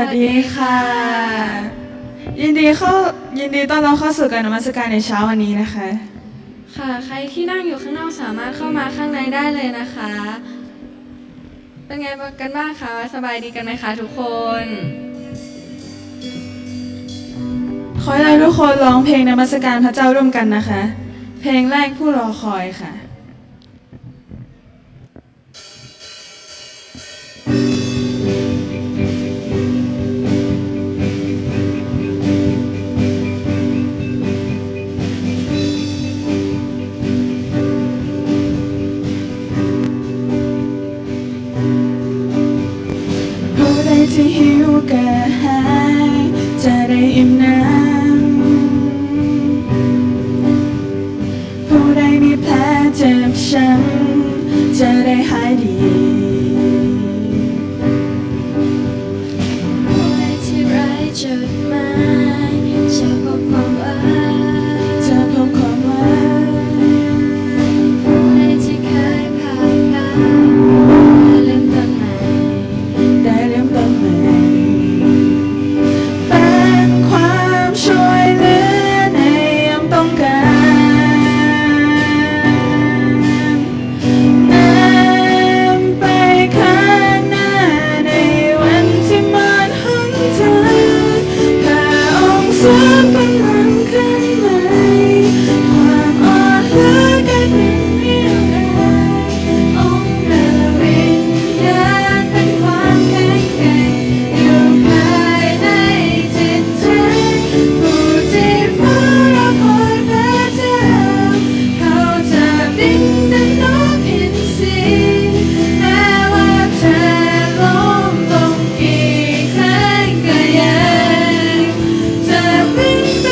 สวัสดีค่ะ ยินดีเข้า ยินดีต้อนรับเข้าสู่การนมัสการในเช้าวันนี้นะคะ ค่ะ ใครที่นั่งอยู่ข้างนอกสามารถเข้ามาข้างในได้เลยนะคะ เป็นไงกันบ้างคะ สบายดีกันไหมคะทุกคน ขอให้เราทุกคนร้องเพลงนมัสการพระเจ้าร่วมกันนะคะ เพลงแรกผู้รอคอยค่ะ ผู้ใดที่หิวกระหายจะได้อิ่มน้ำ ผู้ใดมีแผลเจ็บช้ำจะได้หายดี ผู้ใดที่ไร้จุดหมายจะพบความหวัง จะพบความหวัง ผู้ใดที่เคยพลาดพลั้งได้เริ่มต้นใหม่ ได้เริ่มต้นใหม่ เป็นความช่วยเหลือในยามต้องการ นำไปข้างหน้าในวันที่มอดหนทาง พระองค์สวมกำลังขึ้นใหม่ ความอ่อนล้ากลายเป็นเรี่ยวแรง องค์พระวิญญาณเป็นความแข็งแกร่ง อยู่ภายในจิตใจ ผู้ที่เฝ้ารอคอยพระเจ้า เขาจะบินดังนกอินทรี แม้ว่าจะล้มลงกี่ครั้งก็ยัง จะวิ่งไป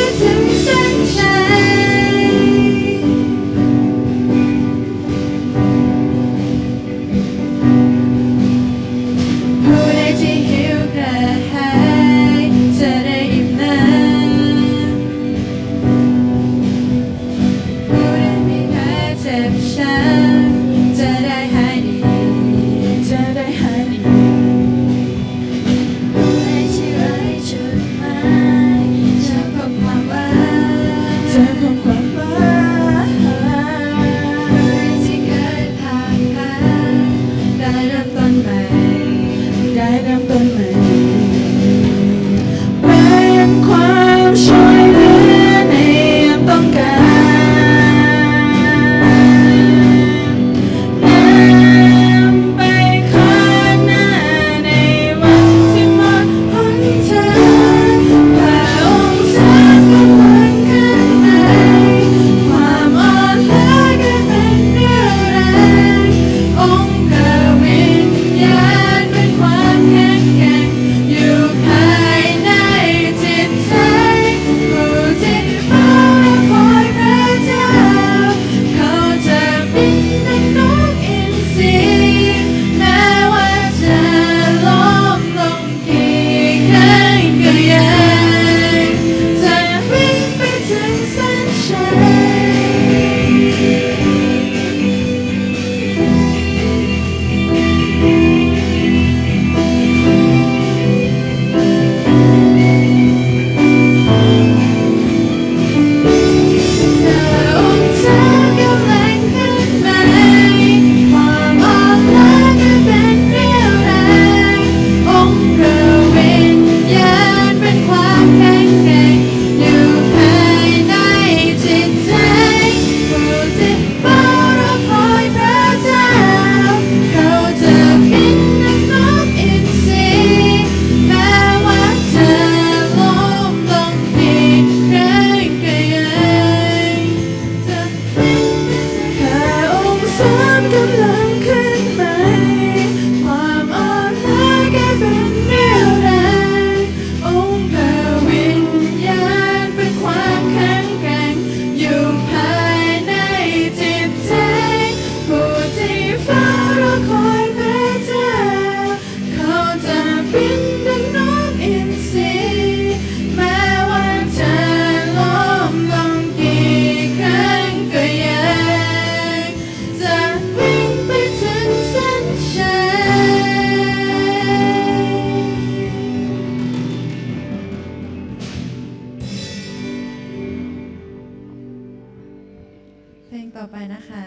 ต่อไปนะคะ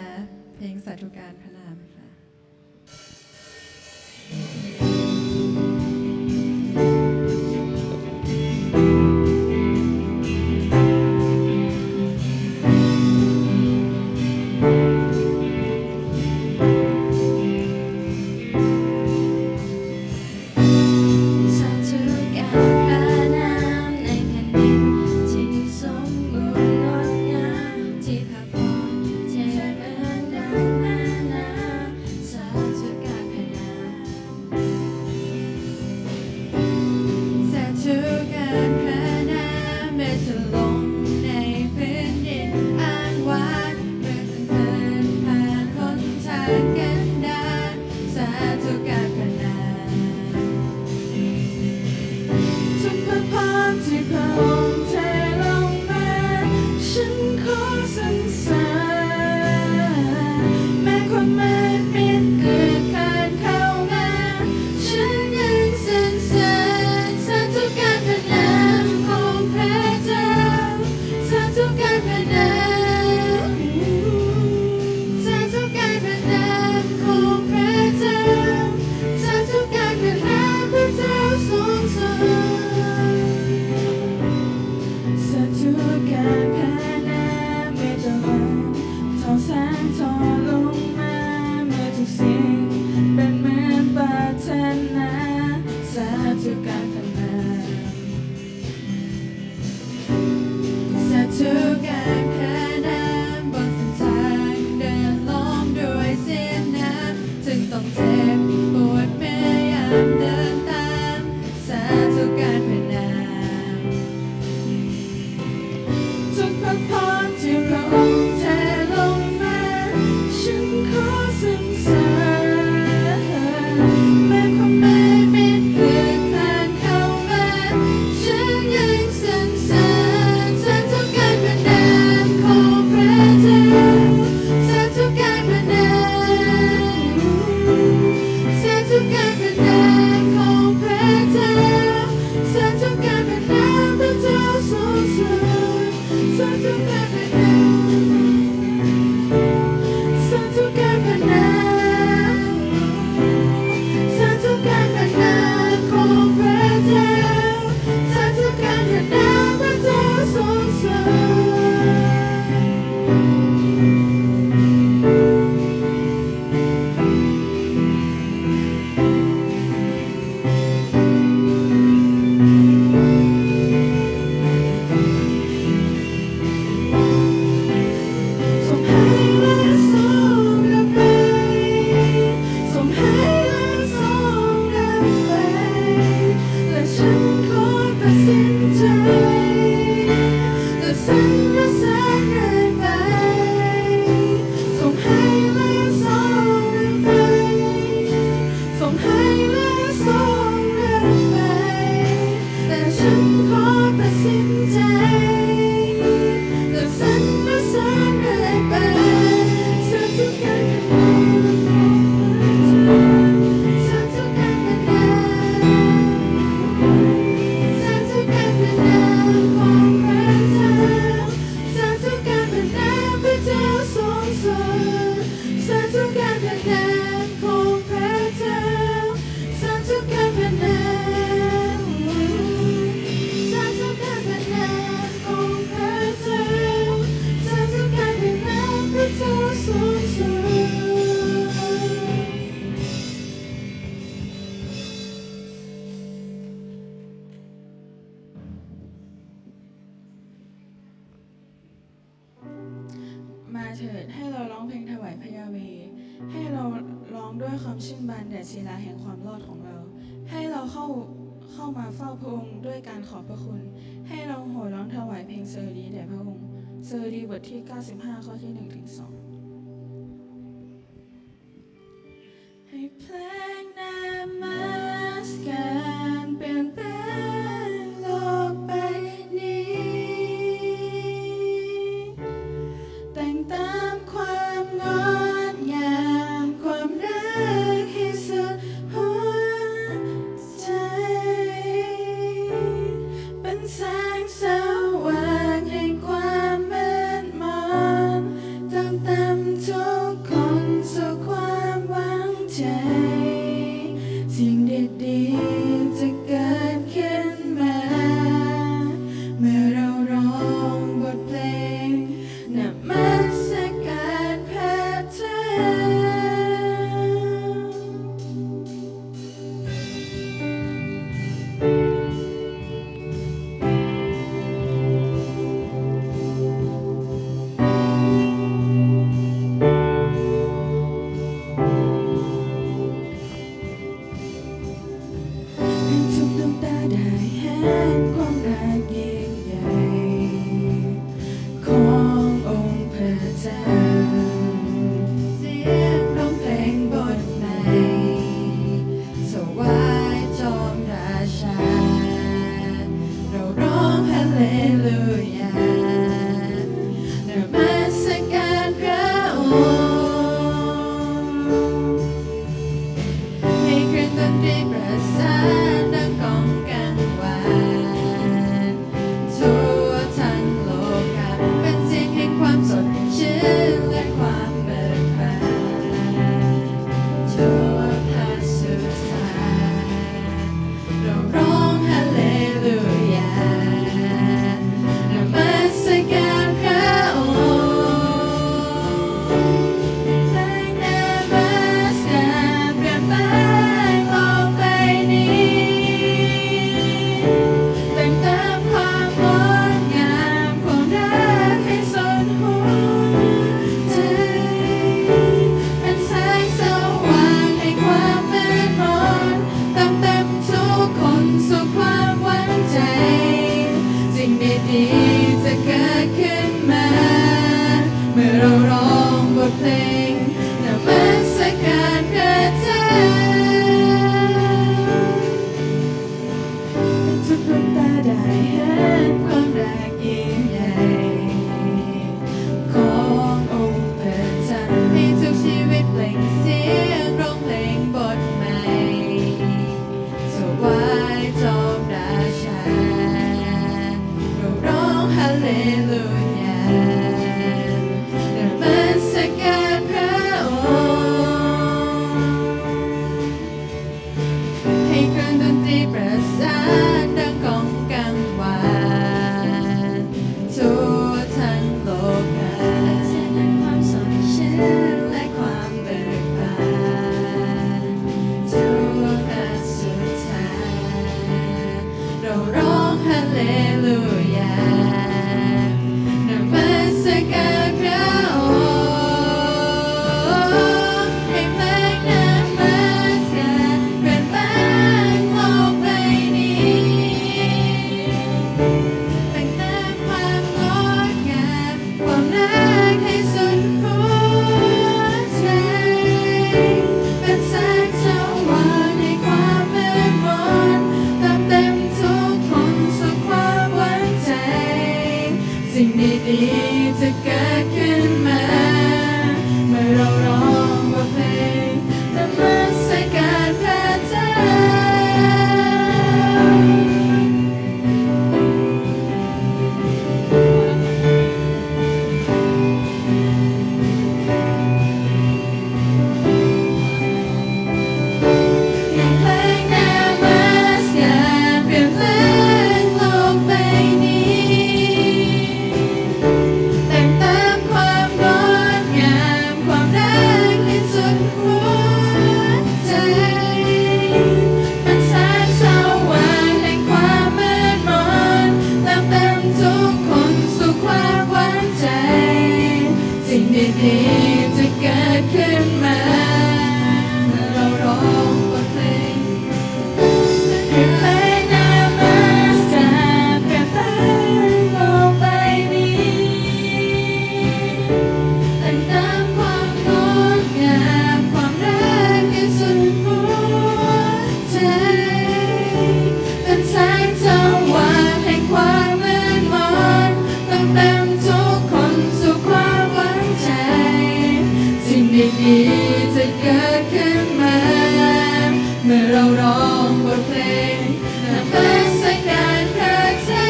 เพลงสาธุการพระนามค่ะ สาธุการพระนามในแผ่นดินที่สมบูรณ์งดงาม ที่พระพรเทเหมือนดังแม่น้ำ สาธุการพระนาม สาธุการพระนาม เมื่อเธอลงในพื้นดินอันหวาน เมื่อเธอเดินผ่านหนทางกันดาร สาธุการพระนาม ทุกพระพรที่พระองค์เทลงมา ฉันขอสรรเสริญ แม้ความมืดมิดเกิดผ่านเข้ามา ฉันยังสรรเสริญ สาธุการพระนามของพระเจ้า สาธุการพระนาม สาธุการพระนามของพระเจ้า สาธุการพระนามพระเจ้าสูงสุด สาธุการพระนาม เมื่อตะวันทองแสงทอลงมา เมื่อทุกสิ่งเป็นเหมือนปรารถนา สาธุการพระนาม สาธุการพระนาม บนเส้นทางเดินล้อมด้วยเสียน้ำ ถึงต้องเจ็บปวดเมื่อยามเดินตาม สาธุการพระนาม ทุกพระพรที่พระองค์เทลงมา ฉันขอสรรเสริญ แม้ความมืดมิดเกิดผ่านเข้ามา ฉันยังสรรเสริญ สาธุการพระนามของพระเจ้า สาธุการพระนาม สาธุการพระนามของพระเจ้า สาธุการพระนามพระเจ้าสูงสุด สาธุการพระนาม สาธุการพระนาม สาธุการพระนามของพระเจ้า สาธุการพระนามพระเจ้าสูงสุด ทรงให้และทรงนำไป ทรงให้และทรงนำไป และฉันขอตัดสินใจ จะสรรเสริญเรื่อยไป ทรงให้และทรงนำไป ทรงให้และทรงนำไป แต่ฉันขอตัดสินใจ จะสรรเสริญเรื่อยไป สาธุการพระนามของพระเจ้า สาธุการพระนาม สาธุการพระนามของพระเจ้า สาธุการพระนามพระเจ้าสูงสุด สาธุการพระนามของพระเจ้า สาธุการพระนาม สาธุการพระนามของพระเจ้า สาธุการพระนามพระเจ้าสูงสุด มาเถิด ให้เราร้องเพลงถวายพระยาเวห์ ให้เราร้องด้วยความชื่นบานแด่ศิลาแห่งความรอดของเรา ให้เราเข้า เข้ามาเฝ้าพระองค์ด้วยการขอบพระคุณ ให้เราโห่ร้องถวายเพลงสดุดีแด่พระองค์ สดุดีบทที่เก้าสิบห้า ข้อที่หนึ่งถึงสอง ให้เพลงนมัสการเปลี่ยนแปลงโลกใบนี้ แต่งตามความงดงาม ความรักให้สุดหัวใจ เป็นแสงสว่างแห่งความมืดมน เติมเต็ม ลูยา นมัสการพระองค์ ให้เครื่องดนตรีประสานดังกลองกังวาน ทั่วทั้งโลกา เป็นเสียงแห่งความสดชื่นและความเบิกบาน ทั่วแผ่นสุดท้าย เราร้องฮาเลลูยา นมัสการพระองค์ เพลงนมัสการเปลี่ยนแปลงโลกใบนี้ แต่งเติมความงดงาม ความรักให้สุดหัวใจ เป็นแสงสว่างให้ความมืดมน เติมเต็มทุกคนสู่ความหวังใจ สิ่งดีๆจะเกิดขึ้นมา เมื่อเราร้องบทเพลงนมัสการพระเจ้า ให้ทุกดวงตาได้เห็นความรักยิ่งใหญ่ ขององค์พระเจ้า ให้ทุกชีวิตเปล่งเสียงร้องเพลงบทใหม่ ถวายจอมราชา เราร้องฮาเลลูยา นมัสการพระองค์ ให้เครื่องดนตรีประสานดังกลองกังวาน ทั่วทั้งโลกา แสดงความสดชื่นและความเบิกบาน ทั่วแผ่นสุดท้าย เราร้องฮาเลลูยา นมัสการพระองค์ ให้เพลงนมัสการเปลี่ยนแปลงโลกใบนี้ แต่งเติมความงดงาม ความรักให้สุดหัวใจ เป็นแสงสว่างให้ความมืดมน เติมเต็มทุกคนสู่ความหวังใจ สิ่งดีๆจะเกิดขึ้นมา เมื่อเราร้องบทเพลงนมัสการพระเจ้า ให้เพลงนมัสการเปลี่ยนแปลงโลกใบนี้ แต่งเติมความงดงาม ความรักให้สุดหัวใจ เป็นแสงสว่างแห่งความมืดมน เติมเต็มทุกคนสู่ความหวังใจ สิ่งดีๆจะเกิดขึ้นมา เมื่อเราร้องบทเพลง ให้เพลงนมัสการเปลี่ยนแปลงโลกใบนี้ แต่งเติมความงดงาม ความรักให้สุดหัวใจ เป็นแสงสว่างแห่งความมืดมน เติมเต็มทุกคนสู่ความหวังใจ สิ่งดีๆจะเกิดขึ้นมา เมื่อเราร้องบทเพลงนมัสการพระเจ้า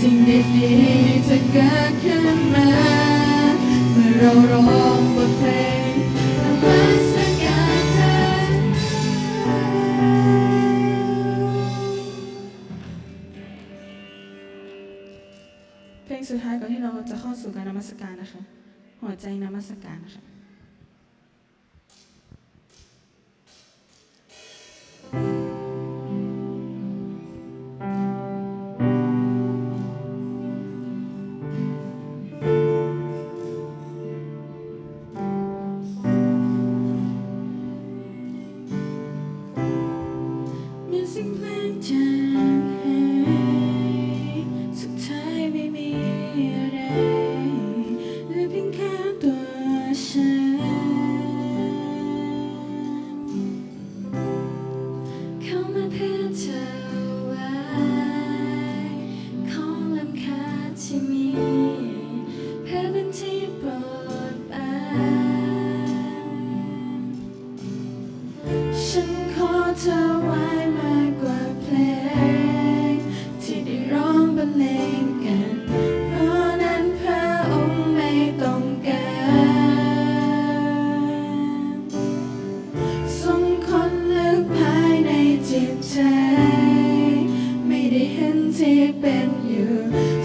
สิ่งดีๆจะเกิดขึ้นมา เมื่อเราร้องบทเพลงนมัสการพระเจ้า เพลงสุดท้ายก่อนที่เราจะเข้าสู่การนมัสการนะคะ หัวใจนมัสการนะคะ มีเสียงเพลงจากไหน สุดท้ายไม่มีอะไร เหลือเพียงแค่ตัวฉัน เข้ามาเพื่อถวาย เห็นที่เป็นอยู่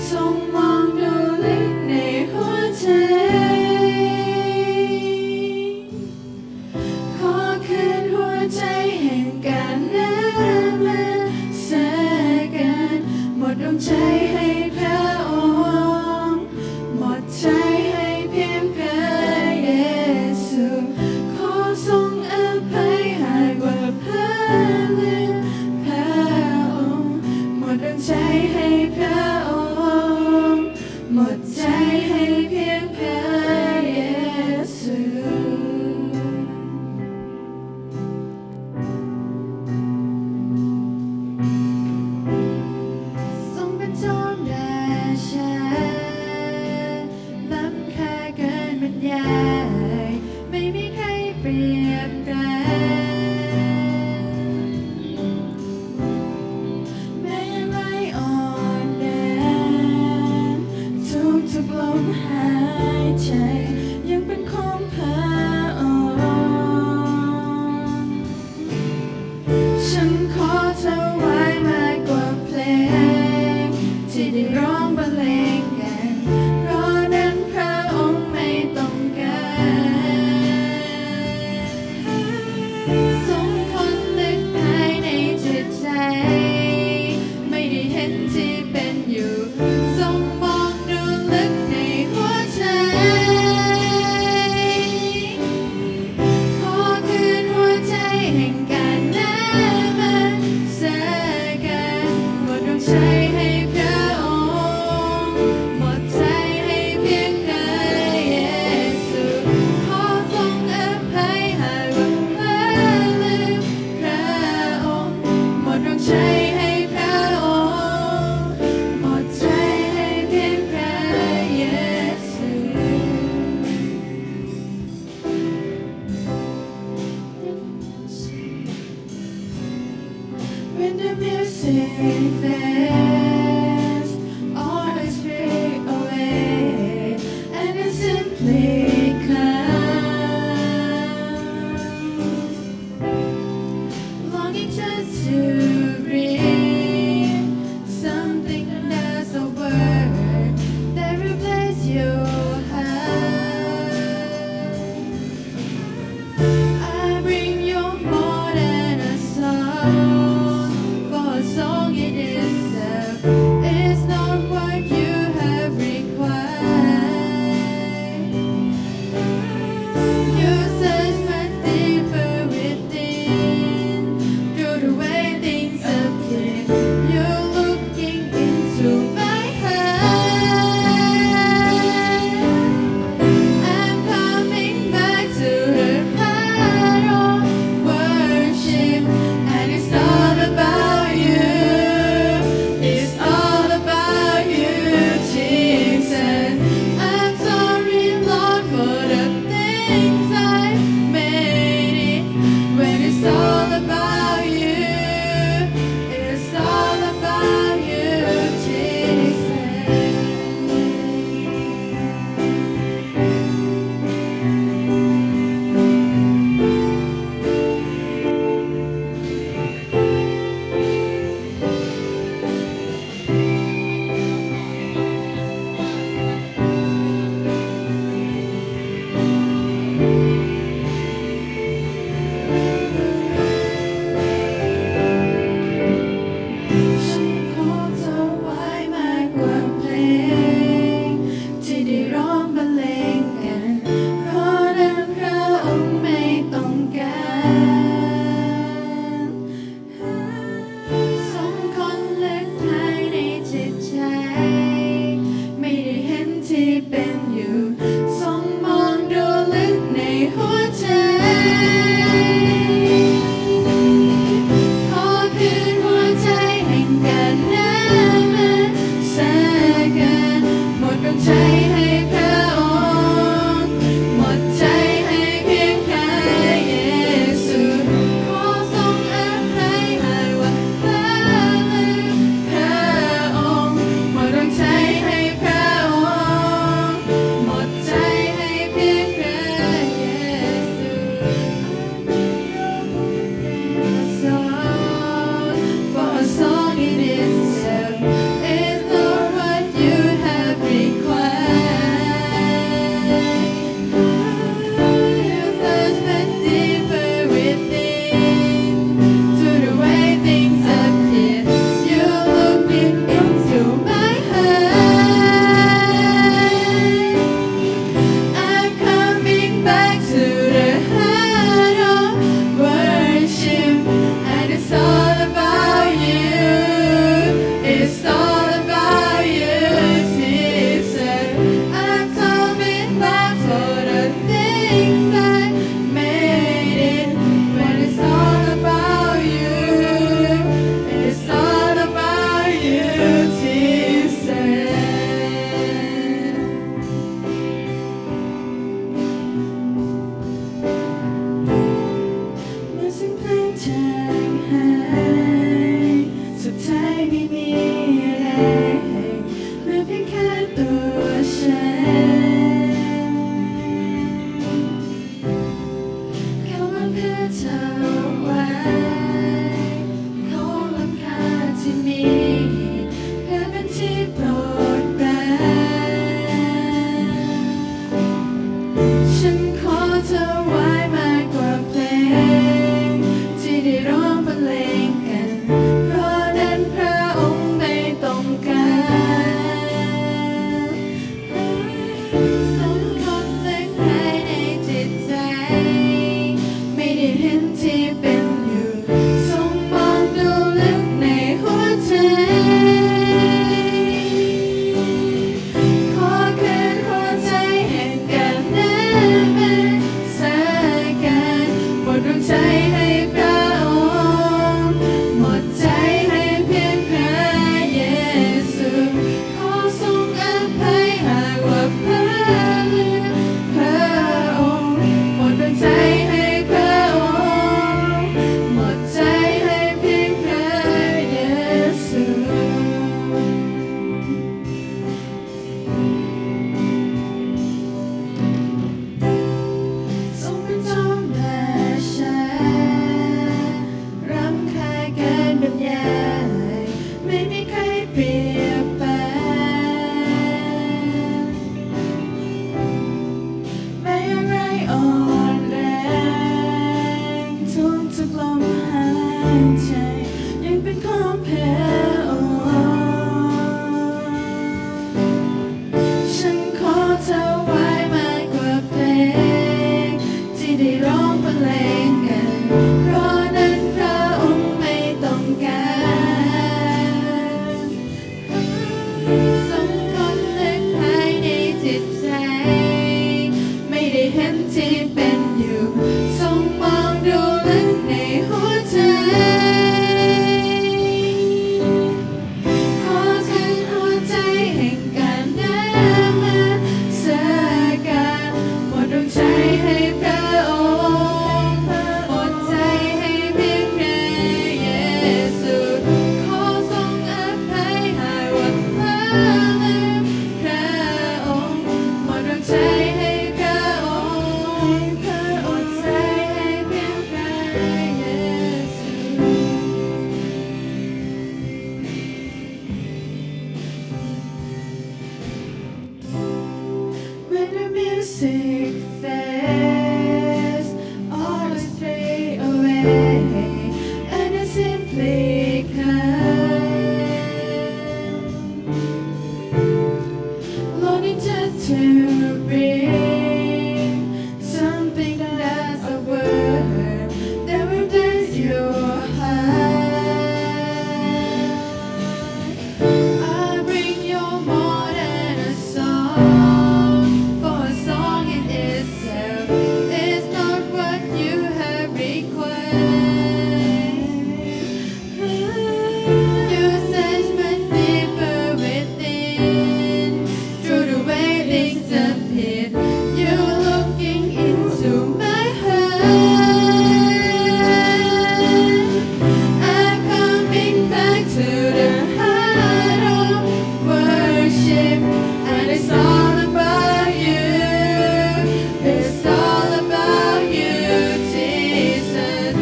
ทรงมองดูลึกในหัวใจ ขอคืนหัวใจแห่งการแนบแน่นแทรกกัน หมดดวงใจให้พระองค์ หมดใจให้เพียงพระเยซู ขอทรงอภัยหากว่าเผลอลืมพระองค์ หมดดวงใจให้พระองค์ หมดใจให้เพียงพระเยซู ทรงเป็นจอมราชา ล้ำค่าเกินบรรยาย ไม่มีใครเปรียบได้ แม้ไร้อ่อนแอ ทุกๆลมหายใจ ยังเป็นของพระองค์ ฉันขอถวายมากกว่าเพลง ที่ได้ร้องบรรเลงกัน เพราะนั้นพระองค์ไม่ต้องการ ทรงค้นลึกภายในจิตใจ ไม่ได้เห็นที่เป็นอยู่ ทรงมองดูลึกในหัวใจ ขอคืนหัวใจแห่งการแนบแน่นแทรกกัน หมดดวงใจให้พระองค์ หมดใจให้เพียงพระเยซู ขอทรงอภัยหากว่าเผลอลืมพระองค์ หมดดวงใจให้พระองค์ หมดใจให้เพียงพระเยซู When the music fades, all is fade away, and I simply come, longing just to bring something that's a word that replace your heart. I bring you more than a song, for a song it is มีเธอเป็นที่โปรดปราน ฉันขอถวายมากกว่าเพลงที่ได้ร้องบรรเลงกัน เพราะนั้นพระองค์ไม่ต้องการ ทรงค้นลึกภายในจิตใจ ไม่ได้เห็นที่เป็นอยู่ ทรงมองดูลึกในหัวใจ ขอคืนหัวใจแห่งการนมัสการ หมดดวงใจให้พระองค์ หมดใจให้เพียงพระเยซู ขอทรงอภัยหากว่าพระลืมพระองค์ หมดดวงใจให้พระองค์ หมดใจให้เพียงพระเยซู ทรงเป็นจอมราชา ล้ำค่าเกินบรรยาย ไม่มีใครเปรียบปาน ไม่อะไรอ่อนแรง ทุกๆลมหายใจ ยังเป็นของพระองค์ ฉันขอถวายมากกว่าเพลงที่ได้ร้องบรรเลงกัน เพราะนั้นพระองค์ไม่ต้องการ ทรงค้นลึกภายในจิตใจ ไม่ได้เห็นที่เป็นอยู่ ทรงมองดูลึกในหัวใจ ขอคืนหัวใจแห่งการนมัสการ หมดดวงใจให้พระองค์ หมดใจให้เพียงพระเยซู ขอทรงอภัยหากว่าพระลืมพระองค์ หมดดวงใจให้พระองค์ หมดใจให้เพียงพระเยซู When the music fades, all is fade away, and I simply come, longing just to bring something that's a word that will bless your heart. I bring you more than a song, for a song in itself is not what you have required. You search much deeper within, through the way things appear. You're looking into my heart. I'm coming back to the heart of worship, and it's all about you. It's all about you, Jesus.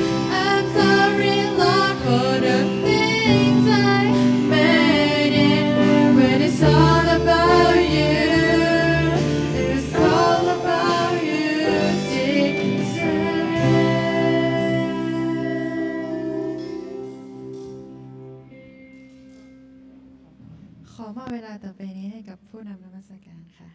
I'm sorry, Lord, for the things I made it. When it's all about you, it's all about you, Jesus. ขอมอบเวลาต่อไปนี้ให้กับผู้นำนมัสการค่ะ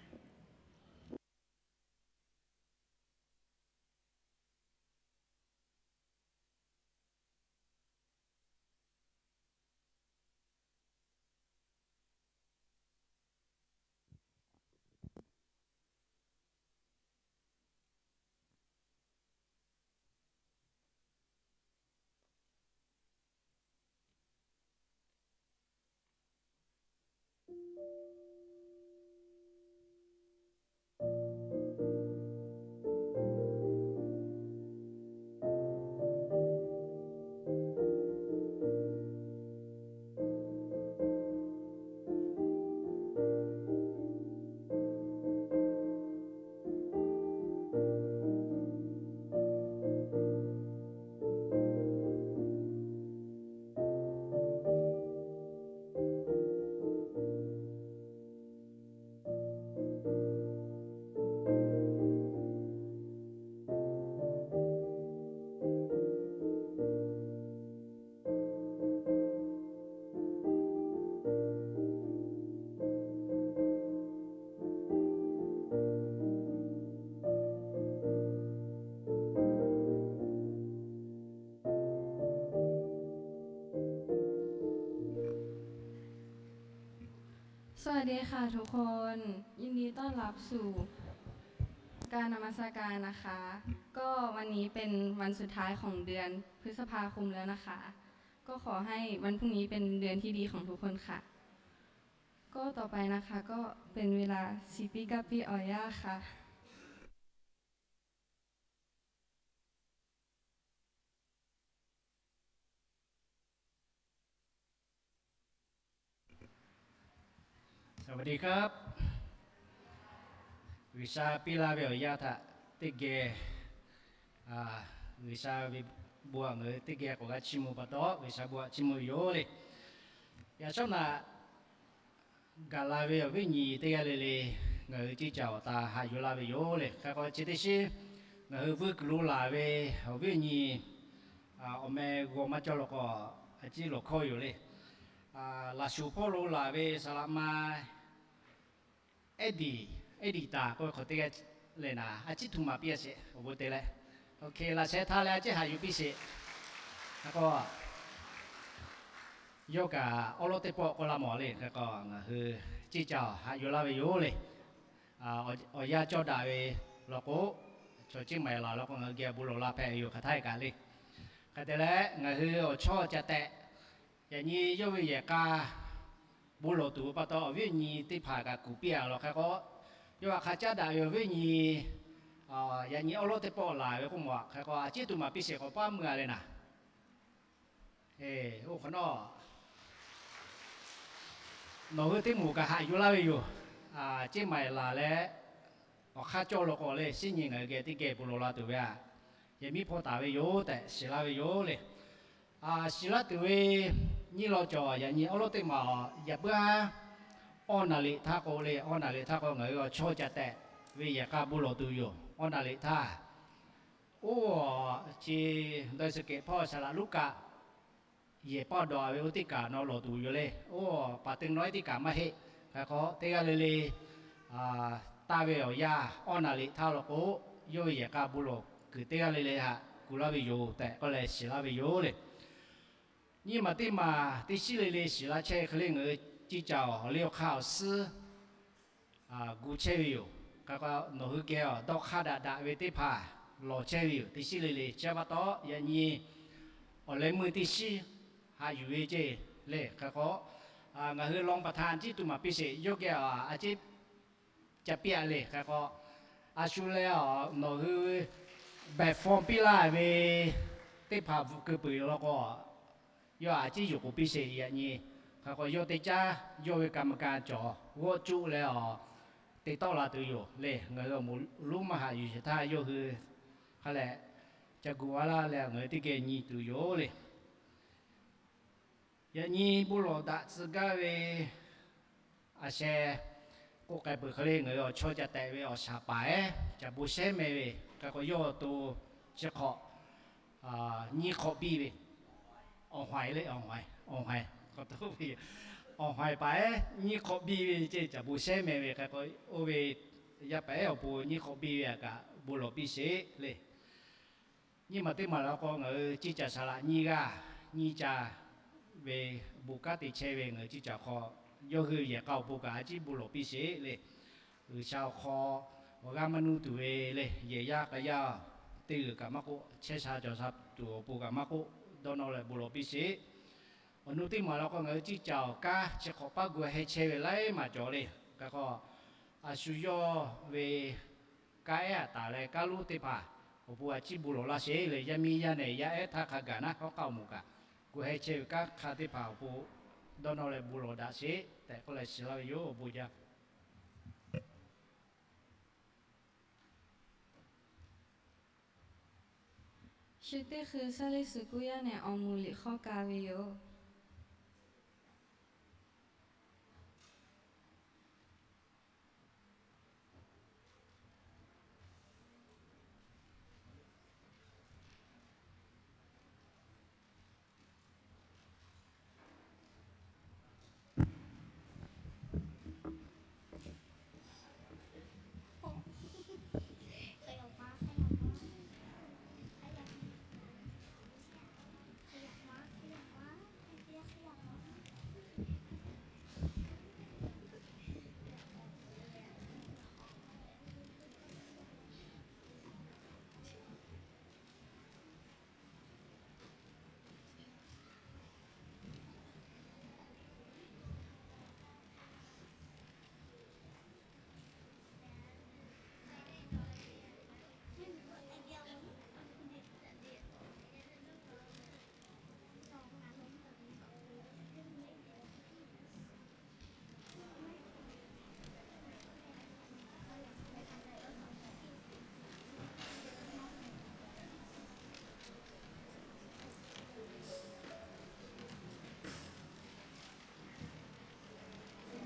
สวัสดีค่ะทุกคน ยินดีต้อนรับสู่การนมัสการนะคะ ก็วันนี้เป็นวันสุดท้ายของเดือนพฤษภาคมแล้วนะคะ ก็ขอให้วันพรุ่งนี้เป็นเดือนที่ดีของทุกคนค่ะ ก็ต่อไปนะคะ ก็เป็นเวลา Sipi Kapi Awˬ Yaˇ ค่ะ สวัสดีครับ G'uiˬsha piˇ laˇ ve awˬ yanˇ htaꞈ teˇ geh, G'uiˬsha ve bon htaꞈ ngaˬ hui teˇ geh k'awꞈ g'a chiˇ mvuh pa taw, G'uiˬsha bon htaꞈ chiˇ mvuh ve yoˬ le. Yaꞈ shawˉ naꞈ gaˬ la ve awˬ viˉ nyi teˇ g'aˇ le le, ngaˬ hui ceˇ caˬ awˬ ta haꞈ yuˬ laˇ ve yoˬ le. Hk'e k'o chi teˇ shiˉ ngaˬ hui vuiˇ kuiˬ lo laˬ ve awˬ viˉ nyi awˬ meh g'aw maˇ cawˇ law k'o, a ciˉ lawˬ hkawˇ yoˬ le. Laꞈ shuˍ hpawˇ lo laˬ ve saˍ laꞈ ma Eddie, Eddie taˍ k'oˆ ve hk'awꞈ teˇ g'aˇ leh naˍ, a ciˉ htoꞈ ma piˇ a sheˍ awˬ bon te leh, laꞈ sheh htaˇ leh a ciˉ haꞈ yuˬ piˇ sheˍ. Hk'e k'o, yawˇ kaꞈ awˉ lawˉ teˇ pawˆ k'oˆ laˇ mawˬ le. Hk'e k'o, ngaˬ hui ceˇ caˬ haꞈ yuˬ laˇ ve yoˬ le. Awˬ yanˇ cawˇ daꞈ ve law k'o, chaw ceˇ maiˍ laˬ law k'o, ngaˬ hui geh bon lawˬ la hpehꞈ ve yoˬ hk'aˬ htaˇ kaꞈ le. Hk'e te leh, ngaˬ hui awˬ chawˇ ca tehꞈ yaꞈ nyi yawˇ ve yehˬ k'a bon lawˬ tuˬ pa taw, awˬ viˉ awˬ nyi teˇ hpaˍ kaꞈ kuˬ piˇ a law. Hk'e k'o, yawˇ htaꞈ hk'a caˉ daꞈ ve awˬ viˉ awˬ nyi yaꞈ nyi awˉ lawˉ teˇ pawˆ laˬ ve k'oˆ mawˬ. Hk'e k'o, a ciˉ htoꞈ ma piˇ sheˍ k'awꞈ paˉ meuˇ a le naˍ. Oˇ hk'awꞈ nawˉ, nawˬ hui teˇ moˍ kaꞈ haꞈ yuˬ laˇ ve yoˬ. Ceˇ maiˍ laˬ leh awˬ hk'aˇ cawˇ law k'o le, shiˉ nyi ngaˬ hui geh teˇ geh bon lawˬ la tuˬ ve a, yehˬ miˉ hpaw taˍ ve yoˬ tehꞈ shiˍ laˇ ve yoˬ le. Shiˍ laˇ tuˬ ve nyiˇ law cawˬ, yaꞈ nyi awˉ lawˉ teˇ maˬ yaꞈ puiˉ aˉ awˇ naˍ riˍ htaˇ k'o le, awˇ naˍ riˍ htaˇ k'o ngaˬ hui awˬ chawˇ ca tehꞈ ve yehˬ k'a bon lawˬ tuˬ yoˬ. Awˇ naˍ riˍ htaˇ, oˇ, chi dawˇ suh kehˬ hpawˇ saˍ laꞈ Luˉkaꞈ yehˬ paˆ dawˬ ve oˇ teˇ kaˬ nawˬ lawˬ tuˬ yoˬ le. Oˇ, paˍ te nawˉ teˇ kaˬ maˇ heˆ. Hk'e k'o, teˇ g'aˇ le le taˇ ve awˬ yanˇ awˇ naˍ riˍ htaˇ law k'o, yawˇ ve yehˬ k'a bon lawˬ kuiˬ teˇ g'aˇ le le haꞈ kuˬ laˇ ve yoˬ tehꞈ k'oˆ leh shiˍ laˇ ve yoˬ le. Nyiˇ maˬ teˇ maˬ teˇ shiˉ le le shiˍ laˇ chehˇ hk'e le, ngaˬ hui ceˇ caˬ awˬ liˇ awˬ hk'aˇ awˬ suhˉ gu chehˇ ve yoˬ. Hk'e k'o, nawˬ hui geh dawˇ hk'aˇ daꞈ daꞈ ve teˇ hpaˍ lawˬ chehˇ ve yoˬ. Teˇ shiˉ le le chi pa taw, yaꞈ nyi awˬ leh meuˇ teˇ shiˉ haꞈ yuˬ ve ceˇ le. Hk'e k'o, ngaˬ hui lawn pa htaˇ a ciˉ tuˬ maˍ piˇ sheˍ, yawˇ geh a ciˉ ca piˇ a le. Hk'e k'o, a shu leh nawˬ hui behˬ fawˇ piˇ laˇ ve teˇ hpaˍ bvuhꞈ keu peuˬ law k'o, yawˇ a ciˉ yuˬ k'oˍ piˇ sheˍ yaꞈ nyi. Hk'e k'o, yawˇ teˇ caˉ yawˇ ve กรรมการ cawˬ g'awˆ cuˆ leh a te tawˆ la tuˬ yoˬ le. Ngaˬ hui awˬ moˍ lonˉ maˇ haꞈ yuˬ sheˍ htaˇ, yawˇ hui hk'a lehˬ ca gu a laˇ leh ngaˬ hui teˇ geh nyi tuˬ yoˬ le. Yaꞈ nyi bon lawˬ daꞈ tcuh gaˇ ve a sheh k'oˆ k'ai peuˬ hk'e le, ngaˬ hui awˬ chawˇ ca tehꞈ ve awˬ shaˍ paˍ ehˉ Caˬ Bon Shehˉ meh ve. Hk'e k'o, yawˇ awˬ to chi hk'awꞈ nyiˇ hk'awꞈ biˇ ve, awˬ haiˬ le, awˬ haiˬ, awˬ haiˬ paˍ ehˉ nyiˇ hk'awꞈ biˇ ve ceˇ, Caˬ Bon Shehˉ meh ve. Hk'e k'o, oˇ ve yaˇ paˍ ehˉ awˬ pon nyiˇ hk'awꞈ biˇ ve a kaꞈ bon lawˬ piˇ sheˍ le. Nyiˇ maˬ teˇ maˬ la k'o, ngaˬ hui ceˇ caˬ shaˍ laꞈ nyiˇ g'aˇ nyiˇ ca ve bon kanˉ te chehˇ ve ngaˬ hui ceˇ caˬ hk'aw, yawˇ hui yehˬ k'a awˬ pon kaꞈ a ciˉ bon lawˬ piˇ sheˍ le. G'uiˬsha awˬ hk'aw awˬ g'aˇ maˇ nuˇ tuˬ ve le, yehˬ yaˇ k'a yaˇ teˇ g'uiˬ kaꞈ maˇ k'oˆ, chehˇ sha cawˬ sha tuˬ awˬ pon kaꞈ maˇ k'oˆ, dawˇ nawˇ leh bon lawˬ piˇ sheˍ. Awˬ nu teˇ maˬ la k'o, ngaˬ hui ceˇ caˬ awˬ kanˉ chi hk'awꞈ paˇ gu heh chehˇ ve laiˉ maˬ cawˬ le. Hk'e k'o, a shu yawˇ ve kanˉ ehˉ a taˍ leh kanˉ lonˉ teˇ hpaˍ awˬ pon a ciˉ bon lawˬ laˇ sheˍ le. Yaˇ miˇ yaˇ nehˬ yaˇ ehˉ htaˇ hk'a gaˬ naˉ hawˉ k'aˇ awˬ moˍ kaꞈ, gu heh chehˇ ve kanˉ hk'a teˇ hpaˍ awˬ pon dawˇ nawˇ leh bon lawˬ daꞈ sheˍ tehꞈ k'oˆ leh shiˍ laˇ ve yoˬ. Awˬ bon jaˇ. Chi teˇ hkui Sunday School yaˇ nehˬ awˬ moˍ liꞈ hk'aw ka ve yoˬ.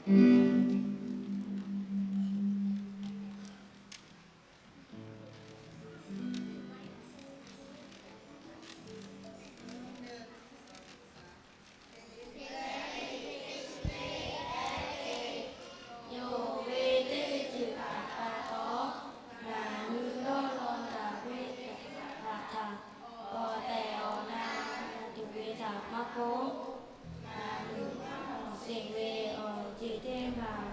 Yonˍ ve teˇ ceuˬ htaꞈ pa taw, ngaˬ hui dawˇ law taˍ ve htaꞈ htaꞈ, awˬ tehˬ awˬ na tuˬ ve htaꞈ maˇ k'oˆ, ngaˬ hui maˇ mawˬ sheˍ ve awˬ ceuˬ teˇ hpaˍ,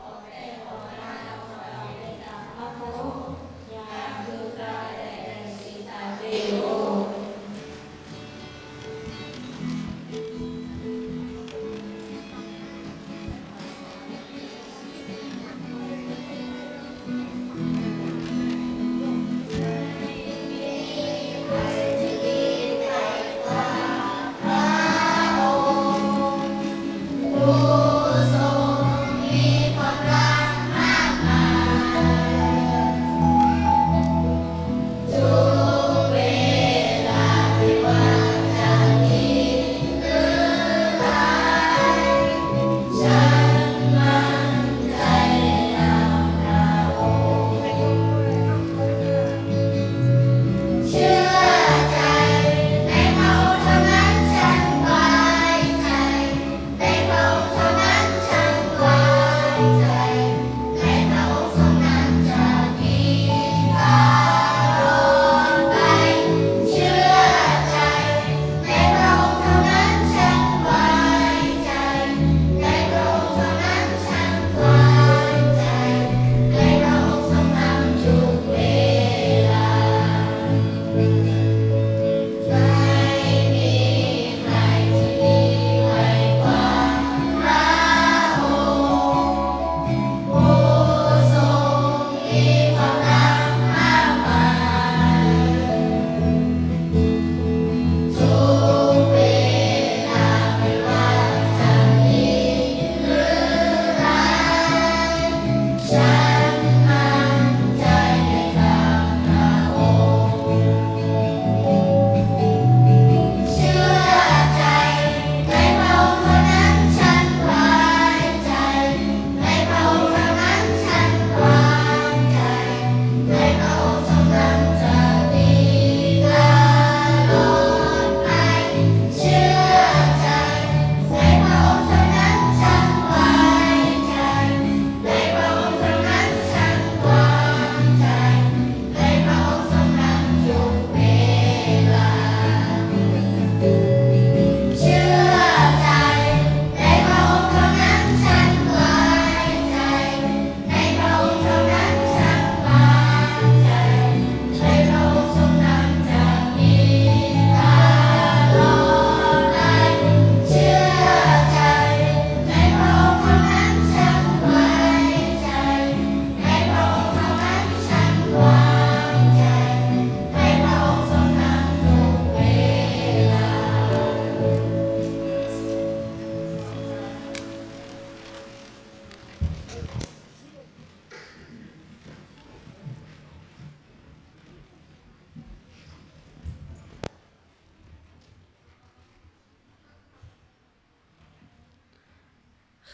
awˬ tehˬ awˬ na cawˬ taˍ ve htaꞈ maˇ k'oˆ, ngaˬ hui g'a dehꞈ dehꞈ shiˍ taˍ ve yoˬ.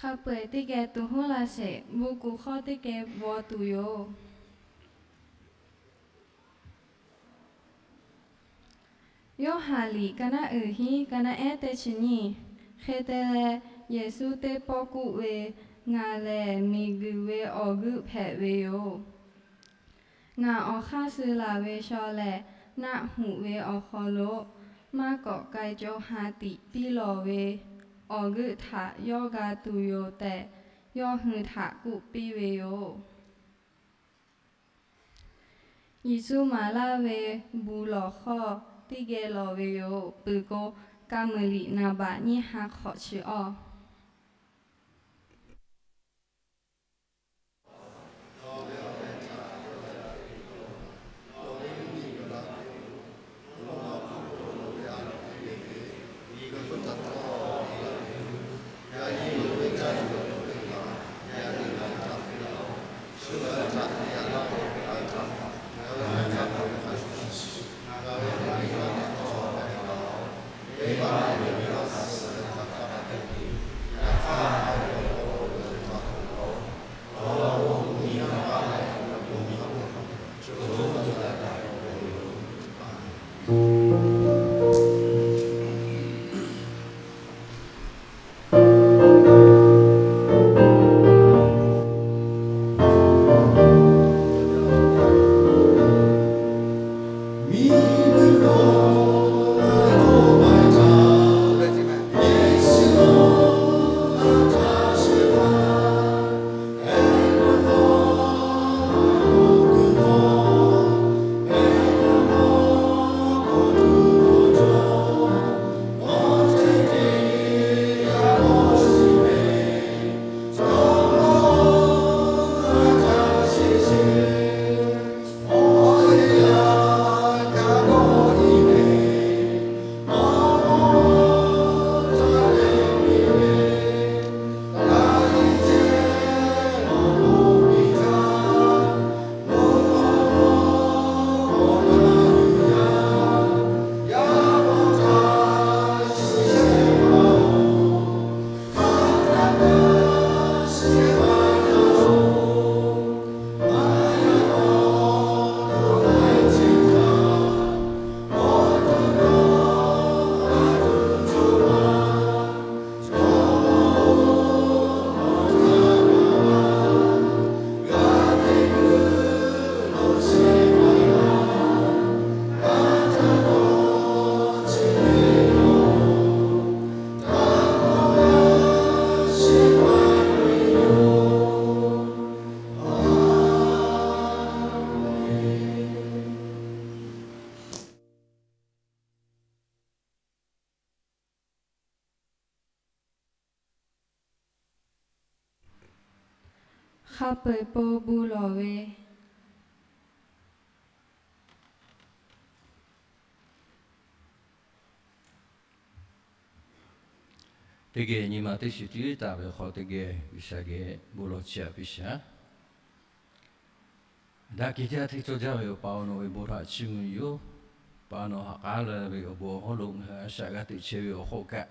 Hk'a peu-eˬ teˇ geh tuˬ hoˉ la sheˍ, bon kuˬ hk'awˇ teˇ geh bvuhꞈ tuˬ yoˬ. Yoˇhanˬ liꞈ ka naˆ uiˍ hiˉ ka naˆ ehˉ teˇ chi nyiˇ. Hk'e te leh, Yeˍsuˆ teˇ pawˆ k'oˆ ve, Ngaˬ lehˬ miˬguiˬ ve awˬ g'euˆ hpehꞈ ve yoˬ. Ngaˬ awˬ hk'aˇ suh laˬ ve shaw lehˬ, naˆ hoꞈ ve awˬ hk'aw lo maˇ kawꞈ k'ai caw ha tiꞈ piˇ lawˬ ve awˬ g'euˆ htaꞈ yawˇ g'a tuˬ yoˬ tehꞈ, yawˇ hui htaꞈ k'oˆ piˇ ve yoˬ. Yeˍsuˆ maˍ laˇ ve buˬ lawˬ hk'aw teˇ geh lawˬ ve yoˬ. Peuˬ k'o, Kaˍmuiˍ liꞈ naˍ baꞈ nyiˇ ha hk'awꞈ chi awˇ. hk'a peu-eˬ pon bon lawˬ ve. Teˇ geh nyi ma teˇ shiˍ tiˉ taˍ ve hk'aw teˇ geh G'uiˬsha geh bon lawˬ chiˇ aꞈ piˇ shaˍ. Daꞈ kehˬ jaˇ hteˇ cawˇ jaˇ ve Awˬ pa-oˬ, nawˬ ve bon htaꞈ chiˇ mvuh yoˬ. Pa nawˬ haꞈ k'aˉ la ve awˬ bon awˬ hawˉ lo ngaˬ hui a shaꞈ g'a teꞈ chehˇ ve awˬ hk'oˆ kaꞈ,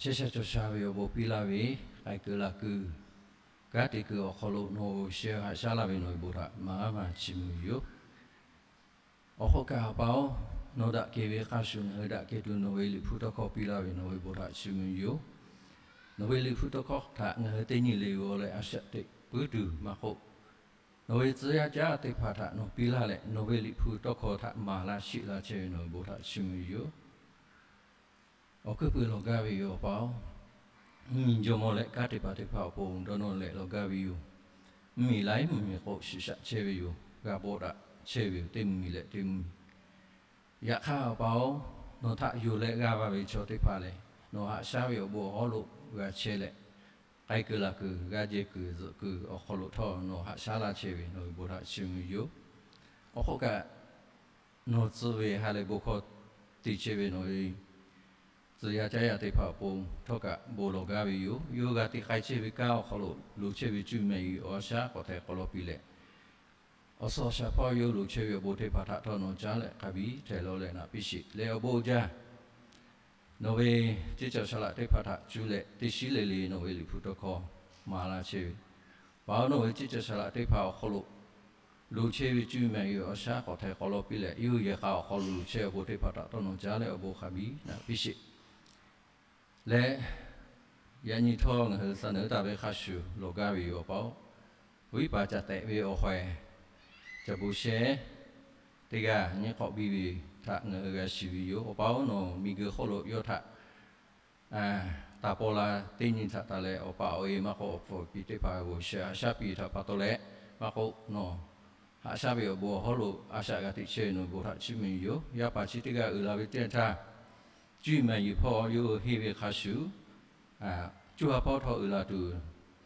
chehˇ sha cawˬ sha ve awˬ bon piˇ laˇ ve, k'ai kuiˬ laˬ kuiˬ, kanˉ te kuiˬ awˬ hk'aw lo nawˬ g'aw sheh haꞈ shaˉ laˇ ve nawˬ ve bon htaꞈ maˍ maˍ chiˇ mvuh yoˬ. Awˬ hk'oˆ kaꞈ Awˬ pa-oˬ, nawˬ daꞈ kehˬ ve hk'a shuˍ ngaˬ hui daꞈ kehˬ tuˬ nawˬ ve Liꞈ hpu tawˇ hkawˇ piˇ laˇ ve nawˬ ve bon htaꞈ chiˇ mvuh yoˬ. Nawˬ ve Liꞈ hpu tawˇ hkawˇ htaꞈ ngaˬ hui teˇ nyi le g'aw leh a shaꞈ teꞈ puiˉ tuˬ maˇ k'oˆ, nawˬ ve tcuh yaˇ caˉ yaˇ teˇ hpaˍ htaꞈ nawˬ piˇ laˇ leh, nawˬ ve Liꞈ hpu tawˇ hkawˇ htaꞈ maˍ laˇ sheˆ laˇ chehˇ ve nawˬ ve bon htaꞈ chiˇ mvuh yoˬ. Awˬ hkuiˉ puiˍ lawˬ gaˇ ve yoˬ Awˬ pa-oˬ. Mvuhˇmiˬ jawˇmawˇ leh kanˉ te paˍ teˇ hpaˍ awˬ pon dawˇ nawˇ leh lawˬ gaˇ ve yoˬ. Mvuhˇmiˬ laiˉ mvuhˇmiˬ k'o shiˍ shaꞈ chehˇ ve yoˬ. G'a bawˆ daꞈ chehˇ ve yoˬ. Teˇ mvuhˇmiˬ leh teˇ mvuhˇmiˬ. Yaꞈ hk'aˇ Awˬ pa-oˬ, nawˬ htaꞈ yonˍ leh g'a va ve chaw teˇ hpaˍ lehˬ, nawˬ haꞈ shaˉ ve awˬ bon awˬ hawˉ lo g'a chehˇ leh, k'ai kuiˬ laˬ kuiˬ, g'aˇ jehˇ kuiˬ zuhꞈ kuiˬ awˬ hk'aw lo htawˇ nawˬ haꞈ shaˉ laˇ chehˇ ve nawˬ ve bon htaꞈ chiˇ mvuh yoˬ. Awˬ hk'oˆ kaꞈ, nawˬ tcuh ve ha lehˬ bon hkawˇ te chehˇ ve nawˬ ve tcuh yaˇ caˉ yaˇ teˇ hpaˍ awˬ pon htawˇ kaꞈ bon lawˬ gaˇ ve yoˬ. Yawˇ g'a te k'ai chehˇ ve kanˉ awˬ hk'aw lo loꞈ chehˇ ve cuˇ yiˍ mehˍ yuˬ awˬ shaˉ k'awꞈ htaiˍ k'awꞈ law piˇ leh, awˬ suhˍ awˬ shaˍ hpawˇ yawˇ loꞈ chehˇ ve awˬ bon teˇ hpaˍ htaꞈ htawˇ nawˬ caˉ leh hk'a biˇ htehꞈ law leh naꞈ piˇ sheˍ leh awˬ bon uiˍ jaˇ. Nawˬ ve ceˇ caˬ saˍ laꞈ teˇ hpaˍ htaꞈ cuˇ leh teˇ shiˉ le le nawˬ ve Liꞈ hpu tawˇ hkawˇ maˍ laˇ chehˇ ve, pa-oˬ, nawˬ ve ceˇ caˬ saˍ laꞈ teˇ hpaˍ awˬ hk'aw lo loꞈ chehˇ ve cuˇ yiˍ mehˍ yuˬ awˬ shaˉ k'awꞈ htaiˍ k'awꞈ law piˇ leh, yawˇ hui yehˬ k'a awˬ hk'aw lo loꞈ chehˇ awˬ bon teˇ hpaˍ htaꞈ htawˇ nawˬ caˉ leh awˬ bon hk'a biˇ naꞈ piˇ sheˍ. Leh yaꞈ nyi htawˇ ngaˬ hui suh naˬ hui taˍ ve hk'a shuˍ lawˬ gaˇ ve yoˬ Awˬ pa-oˬ. Viˉ paˍ caꞈ tehꞈ ve awˬ hk'aw e caꞈ bon sheh teˇ g'aˇ nyiˇ hk'awꞈ biˇ ve htaꞈ ngaˬ hui g'a shiˍ ve yoˬ. Awˬ pa-oˬ, nawˬ miˬguiˬ hk'oˆ lo yawˇ htaꞈ taˍ paw la teˇ nyi htaꞈ taˍ leh awˬ pa awˬ e maˇ k'oˆ awˬ hpfuhˇ awˬ pi teˇ hpaˍ g'aw sheh haꞈ shaˉ piˇ htaꞈ pa taw leh, maˇ k'oˆ nawˬ haꞈ shaˉ ve awˬ bon awˬ hawˉ lo a shaꞈ g'a teꞈ chehˇ ve nawˬ ve bon htaꞈ chiˇ mvuh yoˬ. Yaˇ paˍ chi teˇ g'aˇ uiˍ la ve teˇ yanˇ htaˇ, cuˇ yiˍ mehˍ yuˬ hpawˇ yawˇ hui henˇ ve hk'a shuˍ, cuˇ ha hpawˇ htawˇ uiˍ la tuˬ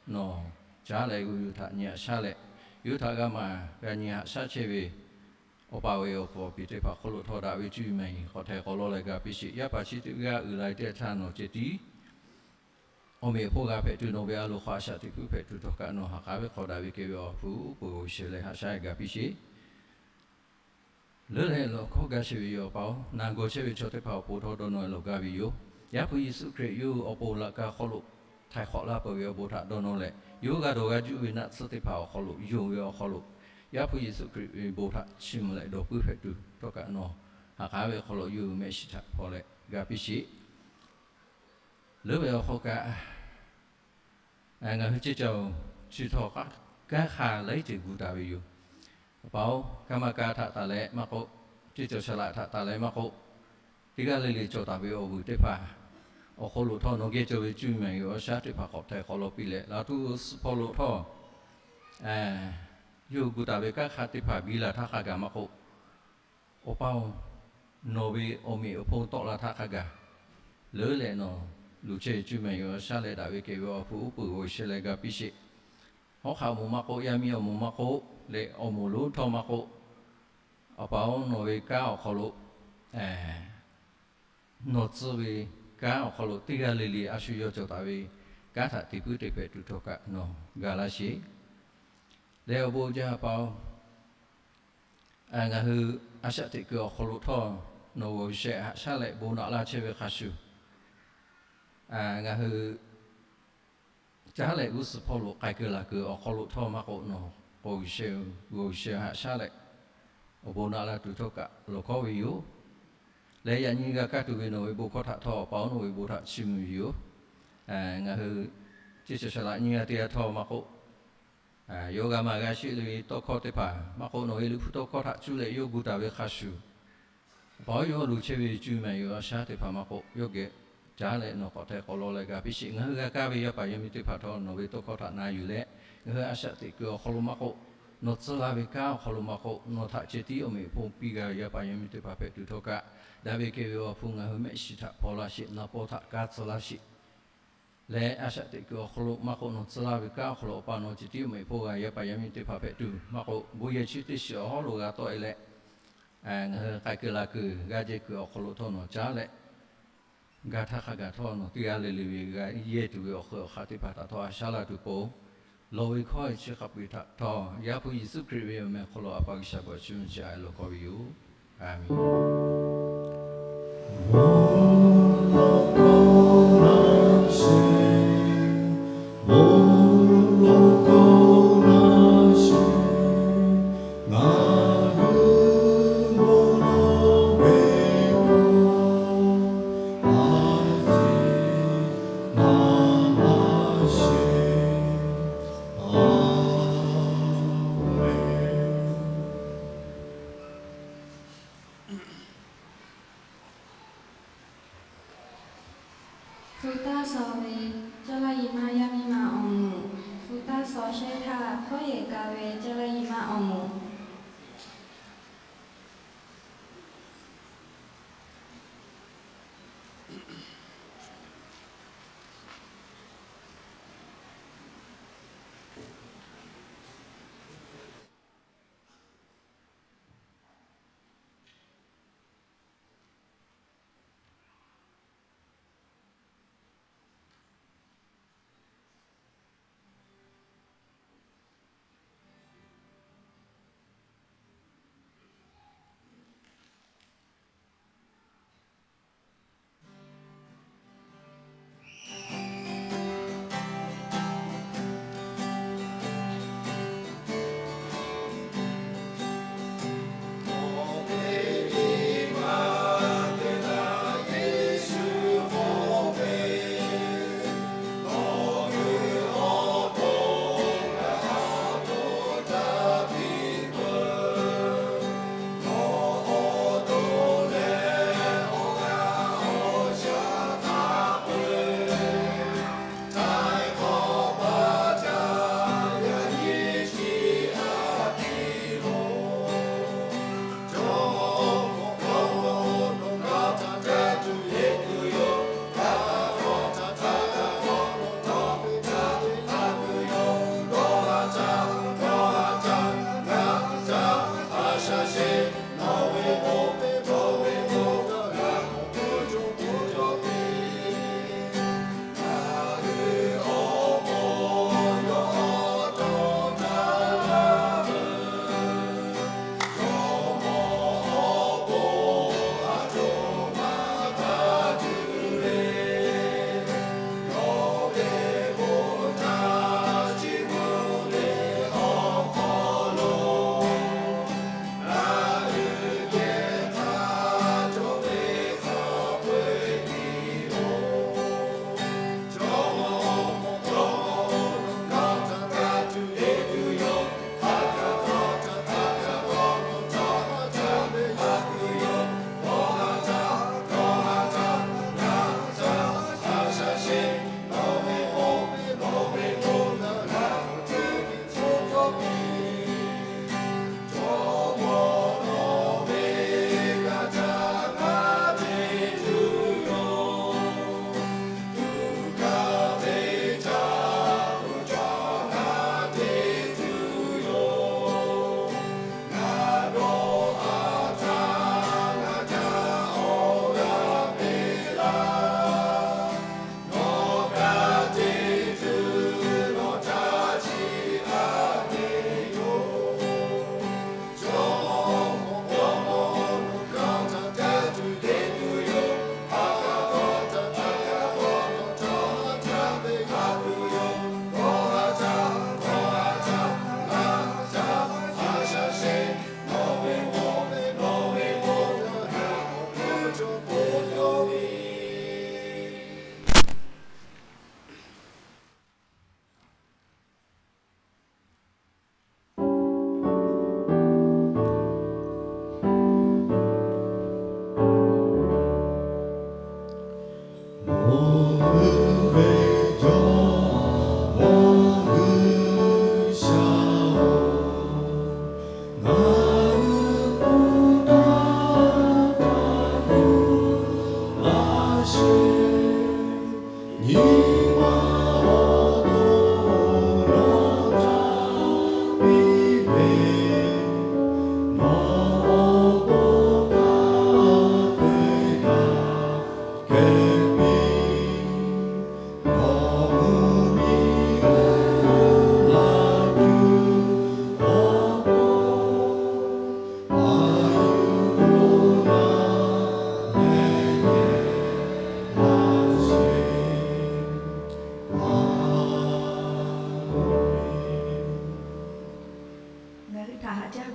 nawˬ caˉ leh g'uˇ yuˬ htaꞈ nyi haꞈ shaˉ leh, yawˇ htaꞈ g'a maˍ g'a nyi haꞈ shaˉ chehˇ ve awˬ pa awˬ e awˬ hpfuhˇ awˬ pi teˇ hpaˍ hk'oˆ lo htawˇ daꞈ ve cuˇ yiˍ mehˍ yuˬ k'awꞈ htaiˍ k'awꞈ law leh g'a piˇ sheˍ. Yaˇ paˍ chi teˇ g'aˇ uiˍ la ve teˇ yanˇ htaˇ nawˬ ceh tiˉ awˬ meꞈ awˬ hponˇ g'a hpehꞈ tuˬ, nawˬ ve a loˍ hk'aw a shaꞈ teꞈ puiˉ hpehꞈ tuˬ htawˇ kaꞈ nawˬ ha k'aˉ ve hk'aw daꞈ ve kehˬ ve awˬ hpu uˉ peunˍ g'aw sheh leh haꞈ shaˉ g'a piˇ sheˍ. Leuˉ leh lawˬ hkawˇ gaˇ sheˍ ve yoˬ Awˬ pa-oˬ. Na g'aw chehˇ ve chaw teˇ hpaˍ awˬ pon htawˇ dawˇ nawˇ leh lawˬ gaˇ ve yoˬ. Yaˇ hpu Yeˍsuˆ Hkriꞈ yawˇ hui awˬ pon laꞈ ka hk'aw lo htaiˍ hk'awꞈ laˇ peuˬ ve awˬ bon htaꞈ dawˇ nawˇ leh, yawˇ hui g'a dawˬ g'a juˇ ve naˆ tsuhˇ teˇ hpaˍ awˬ hk'aw lo yonˍ ve awˬ hk'aw lo, Yaˇ hpu Yeˍsuˆ Hkriꞈ ve bon htaꞈ chiˇ mvuh leh dawˬ puiˉ hpehꞈ tuˬ htawˇ kaꞈ nawˬ ha k'aˉ ve hk'aw lo yawˇ hui mehˆ shiˍ htaꞈ hpaw leh g'a piˇ sheˍ. Leuˉ ve awˬ hk'aw kaꞈ, ngaˬ hui ceˇ caˬ-oˬ, chi htawˇ kanˉ hk'a laiˉ ceuˬ gu taˍ ve yoˬ. Awˬ pa-oˬ, kanˉ maˇ kanˉ htaꞈ taˍ leh maˇ k'oˆ, ceˇ caˬ saˍ laꞈ htaꞈ taˍ leh maˇ k'oˆ, teˇ g'aˇ le le cawˬ taˍ ve awˬ vuiˬ teˇ hpaˍ awˬ hk'aw lo htawˇ nawˬ geh cawˬ ve cuˇ yiˍ mehˍ yuˬ awˬ shaˉ teˇ hpaˍ k'awꞈ htaiˍ k'awꞈ law piˇ leh, laˬ tuˬ suhˍ hpawˇ lo htawˇ yawˇ hui gu taˍ ve kanˉ hk'a teˇ hpaˍ biˇ la htaˇ hk'a gaˬ maˇ k'oˆ, Awˬ pa-oˬ, nawˬ ve awˬ meꞈ awˬ hponˇ tawˆ la htaˇ hk'a gaˬ, leuˉ leh nawˬ loꞈ chehˇ ve cuˇ yiˍ mehˍ yuˬ awˬ shaˉ leh daꞈ ve kehˬ ve awˬ hpu uˉ peunˍ g'aw sheh leh g'a piˇ sheˍ. Hawˉ hk'aˆ awˬ moˍ maˇ k'oˆ, yaˇ miˇ awˬ moˍ maˇ k'oˆ leh awˬ moˍ lonˉ htawˇ maˇ k'oˆ, Awˬ pa-oˬ, nawˬ ve kanˉ awˬ hk'aw lo nawˬ tcuh ve kanˉ awˬ hk'aw lo teˇ g'aˇ le le a shu yawˇ cawˬ taˍ ve kanˉ htaꞈ te puiˉ te hpehꞈ tuˬ htawˇ kaꞈ nawˬ ga laˇ sheˍ. Leh awˬ bon jaˇ Awˬ pa-oˬ, ngaˬ hui a shaꞈ teꞈ kuiˬ awˬ hk'aw lo htawˇ nawˬ g'aw sheh haꞈ shaˉ leh bon naꞈ laˇ chehˇ ve hk'a shuˍ, ngaˬ hui caˉ leh g'uˇ suhˍ hpawˇ lo k'ai kuiˬ laˬ kuiˬ awˬ hk'aw lo htawˇ maˇ k'oˆ nawˬ g'aw sheh haꞈ shaˉ leh awˬ bon naꞈ laˇ tuˬ htawˇ kaꞈ lawˬ hkawˇ ve yoˬ. Leh yaꞈ nyi g'a kaˇ tuˬ ve nawˬ ve bon hkawˇ htaꞈ htawˇ Awˬ pa-oˬ, nawˬ ve bon htaꞈ chiˇ mvuh ve yoˬ. Ngaˬ hui ceˇ caˬ saˍ laꞈ nyiˇ g'aˇ teˇ g'aˇ htawˇ maˇ k'oˆ, yawˇ g'a maˍ g'a sheˆ le ve tawˇ hkawˇ teˇ hpaˍ maˇ k'oˆ, nawˬ ve Liꞈ hpu tawˇ hkawˇ htaꞈ cuˇ leh yawˇ gu taˍ ve hk'a shuˍ, Awˬ pa-oˬ, yawˇ loꞈ chehˇ ve cuˇ yiˍ mehˍ yuˬ awˬ shaˉ teˇ hpaˍ maˇ k'oˆ, yawˇ geh caˉ leh nawˬ k'awꞈ htaiˍ k'awꞈ law leh g'a piˇ sheˍ. Ngaˬ hui g'a kaˇ ve yaˇ paˍ yaˇ miˇ teˇ hpaˍ htawˇ nawˬ ve tawˇ hkawˇ htaꞈ na yuˬ leh, ngaˬ hui a shaꞈ teꞈ kuiˬ awˬ hk'aw lo maˇ k'oˆ, nawˬ tcuh la ve kanˉ awˬ hk'aw lo maˇ k'oˆ, nawˬ htaꞈ ceh tiˉ awˬ meꞈ awˬ hponˇ piˇ g'a ve yaˇ paˍ yaˇ miˇ teˇ hpaˍ hpehꞈ tuˬ htawˇ kaꞈ, daꞈ ve kehˬ ve awˬ hpu ngaˬ hui mehˆ shiˍ htaꞈ hpaw laˇ sheˍ. Naˍ paw htaꞈ kaˇ tcuh laˇ sheˍ. leh a shaꞈ teꞈ kuiˬ awˬ hk'aw lo maˇ k'oˆ, nawˬ tcuh laˇ ve kanˉ awˬ hk'aw lo awˬ pa nawˬ ceh tiˉ yoˬ mehˍ hpawˇ g'a yaˇ paˍ yaˇ miˇ teˇ hpaˍ hpehꞈ tuˬ maˇ k'oˆ, bon yehˬ chi teˇ shiˍ awˬ hawˉ lo g'a tawˆ e leh, ngaˬ hui k'ai keu la kuiˬ g'aˇ jehˇ kuiˬ awˬ hk'aw lo htawˇ nawˬ caˉ leh, gaˬ htaˇ hk'a gaˬ htawˇ nawˬ teˇ g'aˇ le le ve g'a yehˇ tuˬ ve awˬ hk'eun awˬ hk'aˇ teˇ hpaˍ htaꞈ htawˇ a shaˉ laˇ tuˬ pon, lawˬ ve hkawˇ chi hk'a peu-eˬ htaꞈ htawˇ Yaˇ hpu Yeˍsuˆ Hkriꞈ ve awˬ meh hk'aw lo A pa G'uiˬsha bon chiˇ mvuh chi a loˍ k'aw ve yoˬ. A menˬ. Hpu taˇ saw ve caˇ laˇ yi maˇ yaˇ miˇ ma awˬ moˍ. Hpu taˇ saw shehˇ htaˇ, hkawˉ yehˬ ka ve caˇ laˇ yi maˇ awˬ moˍ.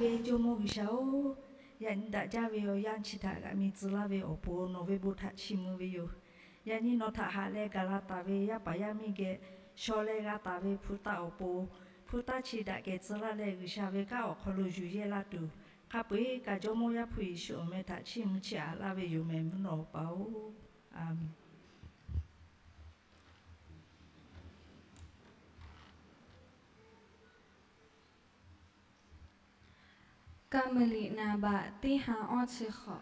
Jawˇmawˇ G'uiˬsha-oˬ, yaꞈ nyi daꞈ jaˇ ve awˬ yanˇ chi htaꞈ g'a mi tcuh laˇ ve awˬ pon nawˬ ve bon htaꞈ chiˇ mvuh ve yoˬ. Yaꞈ nyi nawˬ htaꞈ haꞈ leh gaˬ la taˍ ve yaˇ paˍ yaˇ miˇ geh shaw leh g'a taˍ ve hpu taˇ awˬ pon, hpu taˇ chi daꞈ kehˬ tcuh laˇ leh G'uiˬsha ve kanˉ awˬ hk'aw lo yuˬ yehˇ laˇ tuˬ, hk'a peu-eˬ kaꞈ Jawˇmawˇ Yaˇ hpu Yeˍsuˆ awˬ meh htaꞈ chiˇ mvuh chiˇ aꞈ laˇ ve yoˬ mehˍ mvuhˇ naw Awˬ pa-oˬ. A menˍ. Kaˇ meuꞈ liꞈ naˍ baꞈ teˇ ha awˇ chi hk'awꞈ.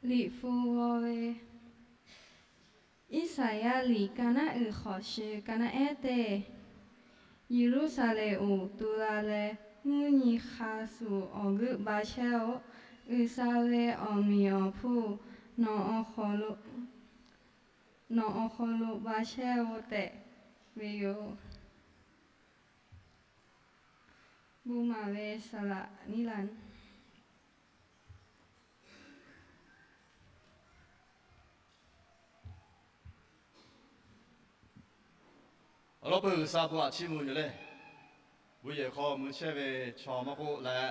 Liꞈ hpu g'aw ve, Iˉsaˍyaˆ liꞈ ka naˉ uiˍ hk'awꞈ shi ka naˉ ehˉ teˇ. Yeˍruˆsaˍlehnˍ uiˍ tu la leh, mvuhˇ nyi hk'a suhˍ awˬ g'euˆ ba chehˇ-oˆ. G'uiˬsha ve awˬ meꞈ awˬ hponˇ nawˬ awˬ hk'aw lo ba chehˇ-oˆ tehꞈ ve yoˬ. Bon maˍ ve saˍ laꞈ niˉ laˇ. Awˬ lawn peuˬ G'uiˬsha bon aꞈ chiˇ mvuh yoˬ le. Bon yehˬ hk'aw mui chehˇ ve chaw maˇ k'oˆ leh,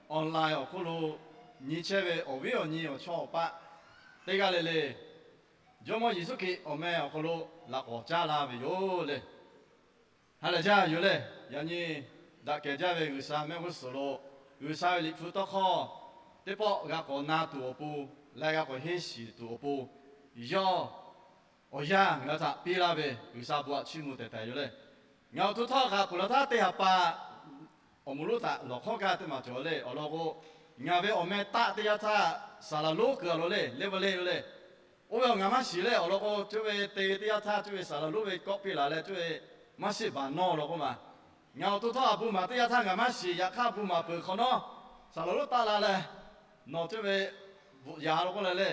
online awˬ hk'oˆ lo nyi chehˇ ve awˬ viˉ awˬ nyi awˬ chawˇ awˬ paˆ teˇ g'aˇ le le, Jawˇmawˇ Yeˍsuˆ Hkriꞈ awˬ meh awˬ hk'aw lo laꞈ k'awꞈ caˉ laˇ ve yoˬ le. Ha lehˬ jaˇ yoˬ le. Yaꞈ nyi daꞈ kehˬ jaˇ ve G'uiˬsha mehˆ g'uˇ suhˍ lo, G'uiˬsha ve Liꞈ hpu tawˇ hkawˇ teˇ pawˆ g'a k'awꞈ na tuˬ awˬ pon, leh g'a k'awꞈ henˇ shiˍ tuˬ awˬ pon, yawˇ awˬ yanˇ ngaˬ hui htaꞈ piˇ laˇ ve G'uiˬsha bon htaꞈ chiˇ mvuh tehˬ tehˬ yoˬ le. Ngaˬ awˬ to htawˇ kaꞈ peuˬ laˬ htaˇ teˇ ha pa awˬ moˍ lonˉ htaꞈ lawˬ hk'awˇ gaˇ teˇ maˬ cawˬ le. Awˬ lawn k'o, ngaˬ ve awˬ meh taˆ teˇ yanˇ htaˇ saˍ laꞈ lonˉ keu a lo le, le ve le ve le. Oˇ ve awˬ ngaˬ maˇ shiˍ le. Awˬ lawn k'o, cuˇ ve te ve teˇ yanˇ htaˇ cuˇ ve saˍ laꞈ lonˉ ve kawˆ piˇ laˬ leh cuˇ ve maˇ shiˆ baˬ nawˇ law k'oˆ ma. Ngaˬ awˬ to htawˇ a bon maˍ teˇ yanˇ htaˇ ngaˬ maˇ shiˍ. Yaꞈ hk'aˇ bon maˍ peuˬ hk'awꞈ nawˉ, saˍ laꞈ lonˉ taˆ la leh, nawˬ cuˇ ve bvuhꞈ yaꞈ lo k'oˆ leh le.